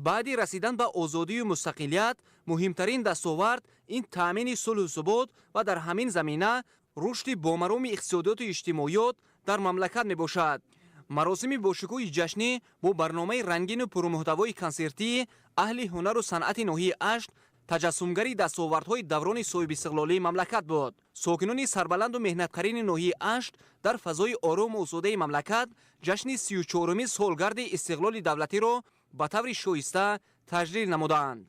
Баъди расидан ба озодию мустақилият муҳимтарин дастовард ин таъмини сулҳу субот ва дар ҳамин замина рушди бомароми иқтисодиёту иҷтимоиёт дар мамлакат мебошад. Маросими бошукӯҳи ҷашнӣ бо барномаи рангину пурмуҳтавои консертии аҳли ҳунару санъати ноҳияи Ашт таҷассумгари дастовардҳои даврони соҳибистиқлолии мамлакат буд. Сокинони сарбаланду меҳнатқарини ноҳияи Ашт дар фазои орому осудаи мамлакат ҷашни 34-умин солгарди истиқлоли давлатиро ба таври шоиста таҷлил намуданд.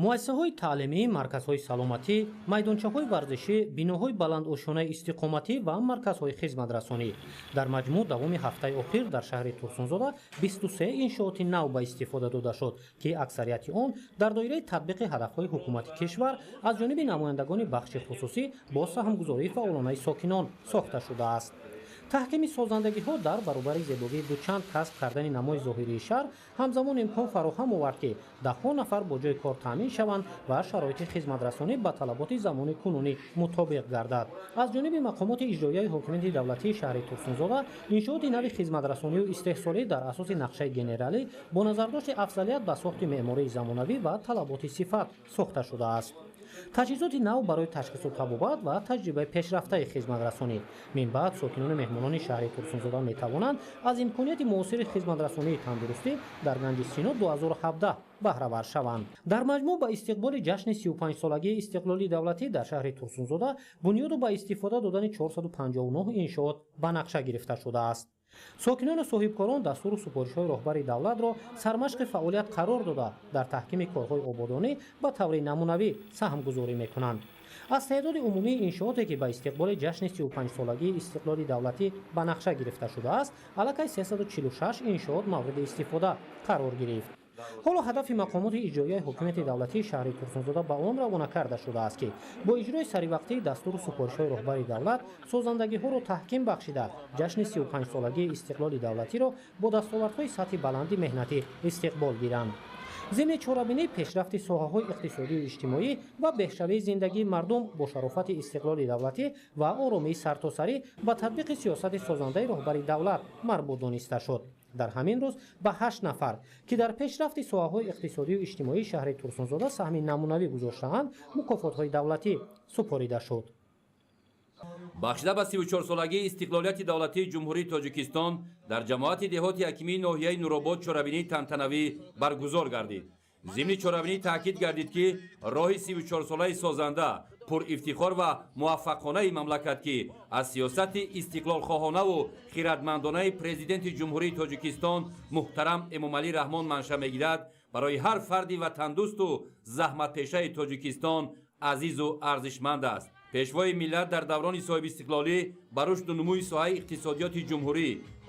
Муассисаҳои таълимӣ, марказҳои саломатӣ, майдончаҳои варзишӣ, биноҳои баландошёнаи истиқоматӣ ва марказҳои хизматрасонӣ. Дар маҷмӯъ давоми ҳафтаи охир дар шаҳри Турсунзода 23 иншооти нав ба истифода дода шуд, ки аксарияти он дар доираи татбиқи ҳадафҳои ҳукумати кишвар аз ҷониби намояндагони бахши хусусӣ бо саҳмгузории фаъолонаи сокинон сохта шудааст. Таҳкими созандагиҳо дар баробари зебогии дучанд касб кардани намои зоҳирии шаҳр ҳамзамон имкон фароҳам овард, ки даҳҳо нафар бо ҷои кор таъмин шаванд ва шароити хизматрасонӣ ба талаботи замони кунунӣ мутобиқ гардад. Аз ҷониби мақомоти иҷроияи ҳокимияти давлатии шаҳри Турсунзода иншооти нави хизматрасонию истеҳсолӣ дар асоси нақшаи генералӣ бо назардошти афзалият ба сохти меъмории замонавӣ ва талаботи сифат сохта шудааст. Таҷҳизоти нав барои ташхису табобат ва таҷрибаи пешрафтаи хизматрасонӣ. Минбаъд сокинону меҳмонони шаҳри Турсунзода метавонанд аз имконияти муосири хизматрасонии тандурустӣ дар Ганҷи Сино 2017 баҳравар шаванд. Дар маҷмӯъ ба истиқболи ҷашни 35-солагии истиқлоли давлатӣ дар шаҳри Турсунзода бунёду ба истифода додани 459 иншоот ба нақша гирифта шудааст. Сокинону соҳибкорон дастуру супоришҳои роҳбари давлатро сармашқи фаъолият қарор дода, дар таҳкими корҳои ободонӣ ба таври намунавӣ саҳмгузорӣ мекунанд. Аз теъдоди умумии иншооте, ки ба истиқболи ҷашни 35-солагии истиқлоли давлатӣ ба нақша гирифта шудааст, аллакай 346 иншоот мавриди истифода қарор гирифт. Ҳоло ҳадафи мақомоти иҷроияи ҳокимияти давлатии шаҳри Турсунзода ба он равона карда шудааст, ки бо иҷрои саривақтии дастуру супоришҳои роҳбари давлат созандагиҳоро таҳким бахшида, ҷашни 35-солагии истиқлоли давлатиро бо дастовардҳои сатҳи баланди меҳнатӣ истиқбол гиранд. Зимни чорабинӣ пешрафти соҳаҳои иқтисодию иҷтимоӣ ва беҳшавии зиндагии мардум бо шарофати истиқлоли давлатӣ ва оромии сартосарӣ ба татбиқи сиёсати созандаи роҳбари давлат марбут дониста шуд. Дар ҳамин рӯз ба 8 нафар, ки дар пешрафти соҳаҳои иқтисодию иҷтимоии шаҳри Турсунзода саҳми намунавӣ гузоштаанд, мукофотҳои давлатӣ супорида шуд. Бахшида ба 34-солагии истиқлолияти давлатии Ҷумҳурии Тоҷикистон дар ҷамоати деҳоти ҳакимии ноҳияи Нуробод чорабинии тантанавӣ баргузор гардид. Зимни чорабинӣ таъкид гардид, ки роҳи 34-солаи созанда, пурифтихор ва муваффақонаи мамлакат, ки аз сиёсати истиқлолхоҳонаву хиратмандонаи Президенти Ҷумҳурии Тоҷикистон муҳтарам Эмомалӣ Раҳмон манша мегирад, барои ҳар фарди ватандӯсту заҳматпешаи Тоҷикистон азизу арзишманд аст. Пешвои миллат дар даврони соҳибистиқлолӣ ба рушду нумӯи соҳаи иқтисодиёти ҷумҳурӣ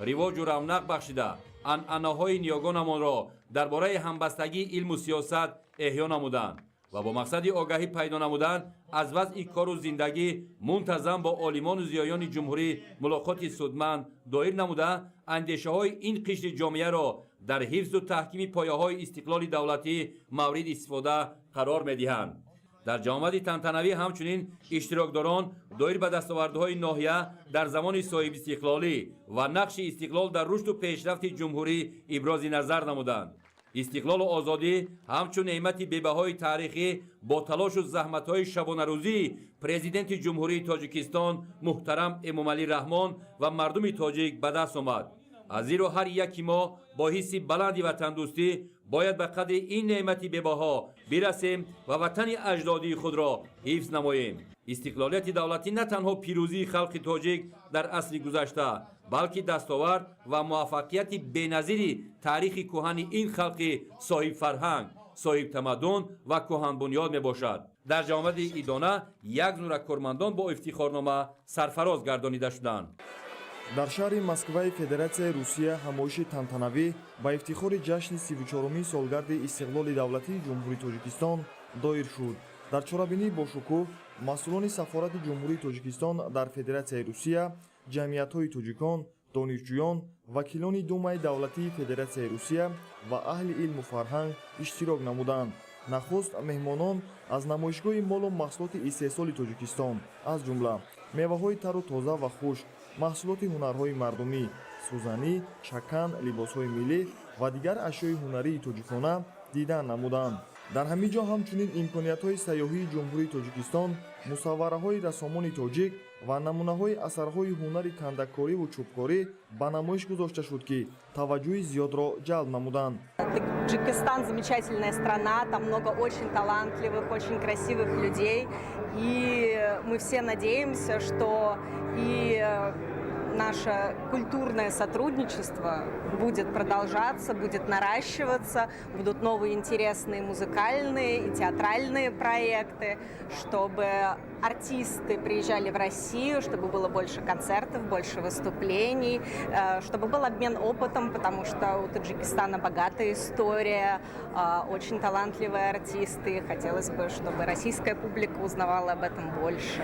ривоҷу равнақ бахшида, анъанаҳои ниёгонамонро дар бораи ҳамбастагии илму сиёсат эҳё намуданд ва бо мақсади огаҳӣ пайдо намудан аз вазъи кору зиндагӣ мунтазам бо олимону зиёёни ҷумҳурӣ мулоқоти судманд доир намуда, андешаҳои ин қишри ҷомеаро дар ҳифзу таҳкими пояҳои истиқлоли давлатӣ мавриди истифода қарор медиҳанд. Дар ҷамъомади тантанавӣ ҳамчунин иштирокдорон доир ба дастовардҳои ноҳия дар замони соҳибистиқлолӣ ва нақши истиқлол дар рушду пешрафти ҷумҳурӣ ибрози назар намуданд. Истиқлолу озодӣ ҳамчун неъмати бебаҳои таърихӣ бо талошу заҳматҳои шабонарӯзии Президенти Ҷумҳурии Тоҷикистон муҳтарам Эмомалӣ Раҳмон ва мардуми тоҷик ба даст омад. Аз зеро ҳар яки мо бо ҳисси баланди ватандӯстӣ бояд ба қадри ин неъмати бебаҳо бирасем ва ватани аҷдодии худро ҳифз намоем. Истиқлолияти давлатӣ на танҳо пирӯзии халқи тоҷик дар асри гузашта, балки дастовард ва муваффақияти беназири таърихи кӯҳани ин халқи соҳибфарҳанг, соҳибтамаддун ва кӯҳанбунёд мебошад. Дар ҷамъомади идона як зумра кормандон бо ифтихорнома сарфароз гардонида шуданд. Дар шаҳри Москваи Федератсияи Русия ҳамоиши тантанавӣ ба ифтихори ҷашни 34-умин солгарди истиқлоли давлатии Ҷумҳурии Тоҷикистон доир шуд. Дар чорабинии бошукӯҳ масъулони сафорати Ҷумҳурии Тоҷикистон дар Федератсияи Русия, ҷамъиятҳои тоҷикон, донишҷӯён, вакилони Думаи давлатии Федератсияи Русия ва аҳли илму фарҳанг иштирок намуданд. Нахуст меҳмонон аз намоишгоҳи молу маҳсулоти истеҳсоли Тоҷикистон, аз ҷумла меваҳои тару тоза ва хушк, маҳсулоти ҳунарҳои мардумӣ, сӯзанӣ, чакан, либосҳои миллӣ ва дигар ашёи ҳунарии тоҷикона дидан намуданд. Дар ҳамин ҷо ҳамчунин имкониятҳои сайёҳии Ҷумҳурии Тоҷикистон, мусаввараҳои рассомони тоҷик ва намунаҳои асарҳои ҳунари кандакориву чӯбкорӣ ба намоиш гузошта шуд, ки таваҷҷӯҳи зиёдро ҷалб намуданд. Таджикистан замечательная страна, там много очень талантливых, очень красивых людей. И мы все надеемся, что и наше культурное сотрудничество будет продолжаться, будет наращиваться, будут новые интересные музыкальные и театральные проекты, чтобы артисты приезжали в Россию, чтобы было больше концертов, больше выступлений, чтобы был обмен опытом, потому что у Таджикистана богатая история, очень талантливые артисты. Хотелось бы, чтобы российская публика узнавала об этом больше.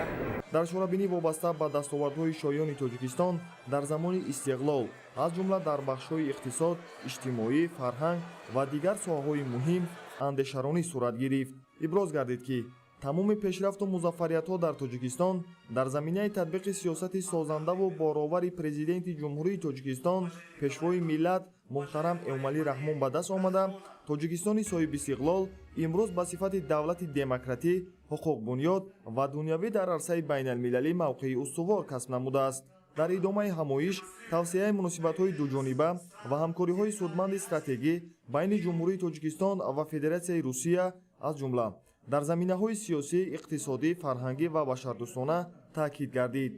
Дар чорабинӣ вобаста ба дастовардҳои шоёни Тоҷикистон дар замони истиқлол, аз ҷумла дар бахшҳои иқтисод, иҷтимоӣ, фарҳанг ва дигар соҳаҳои муҳим андешаронӣ сурат гирифт. Иброз гардид, ки тамоми пешрафту музаффариятҳо дар Тоҷикистон дар заминаи татбиқи сиёсати созандаву боровари Президенти Ҷумҳурии Тоҷикистон, Пешвои миллат муҳтарам Эмомалӣ Раҳмон ба даст омада, Тоҷикистони соҳибистиқлол имрӯз ба сифати давлати демократӣ, ҳуқуқбунёд ва дунявӣ дар арсаи байналмилалӣ мавқеи устувор касб намудааст. Дар идомаи ҳамоиш тавсеаи муносибатҳои дуҷониба ва ҳамкориҳои судманди стратегӣ байни Ҷумҳурии Тоҷикистон ва Федератсияи Русия, аз ҷумла дар заминаҳои сиёсӣ, иқтисодӣ, фарҳангӣ ва башардӯстона таъкид гардид.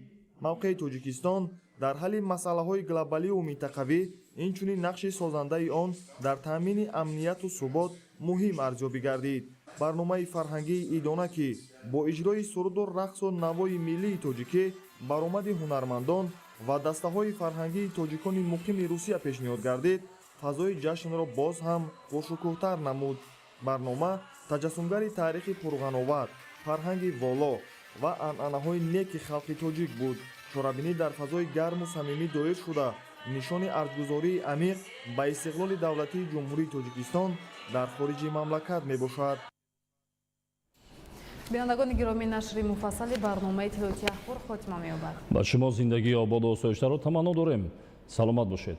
Мавқеи Тоҷикистон дар ҳалли масъалаҳои глобаливу минтақавӣ, инчунин нақши созандаи он дар таъмини амнияту субот муҳим арзёбӣ гардид. Барномаи фарҳангии идона, ки бо иҷрои суруду рақсу навои миллии тоҷикӣ, баромади ҳунармандон ва дастаҳои фарҳангии тоҷикони муқими Русия пешниҳод гардид, фазои ҷашнро боз ҳам бошукӯҳтар намуд. Барнома таҷассумгари таърихи пурғановат, фарҳанги воло ва анъанаҳои неки халқи тоҷик буд. Чорабинӣ дар фазои гарму самимӣ доир шуда, нишони арҷгузории амиқ ба истиқлоли давлатии Ҷумҳурии Тоҷикистон дар хориҷи мамлакат мебошад. Бинандагони гиромӣ, нашри муфассали барномаи иттилоотии Ахбор хотима меёбад. Ба шумо зиндагии ободу осоиштаро таманно дорем. Саломат бошед.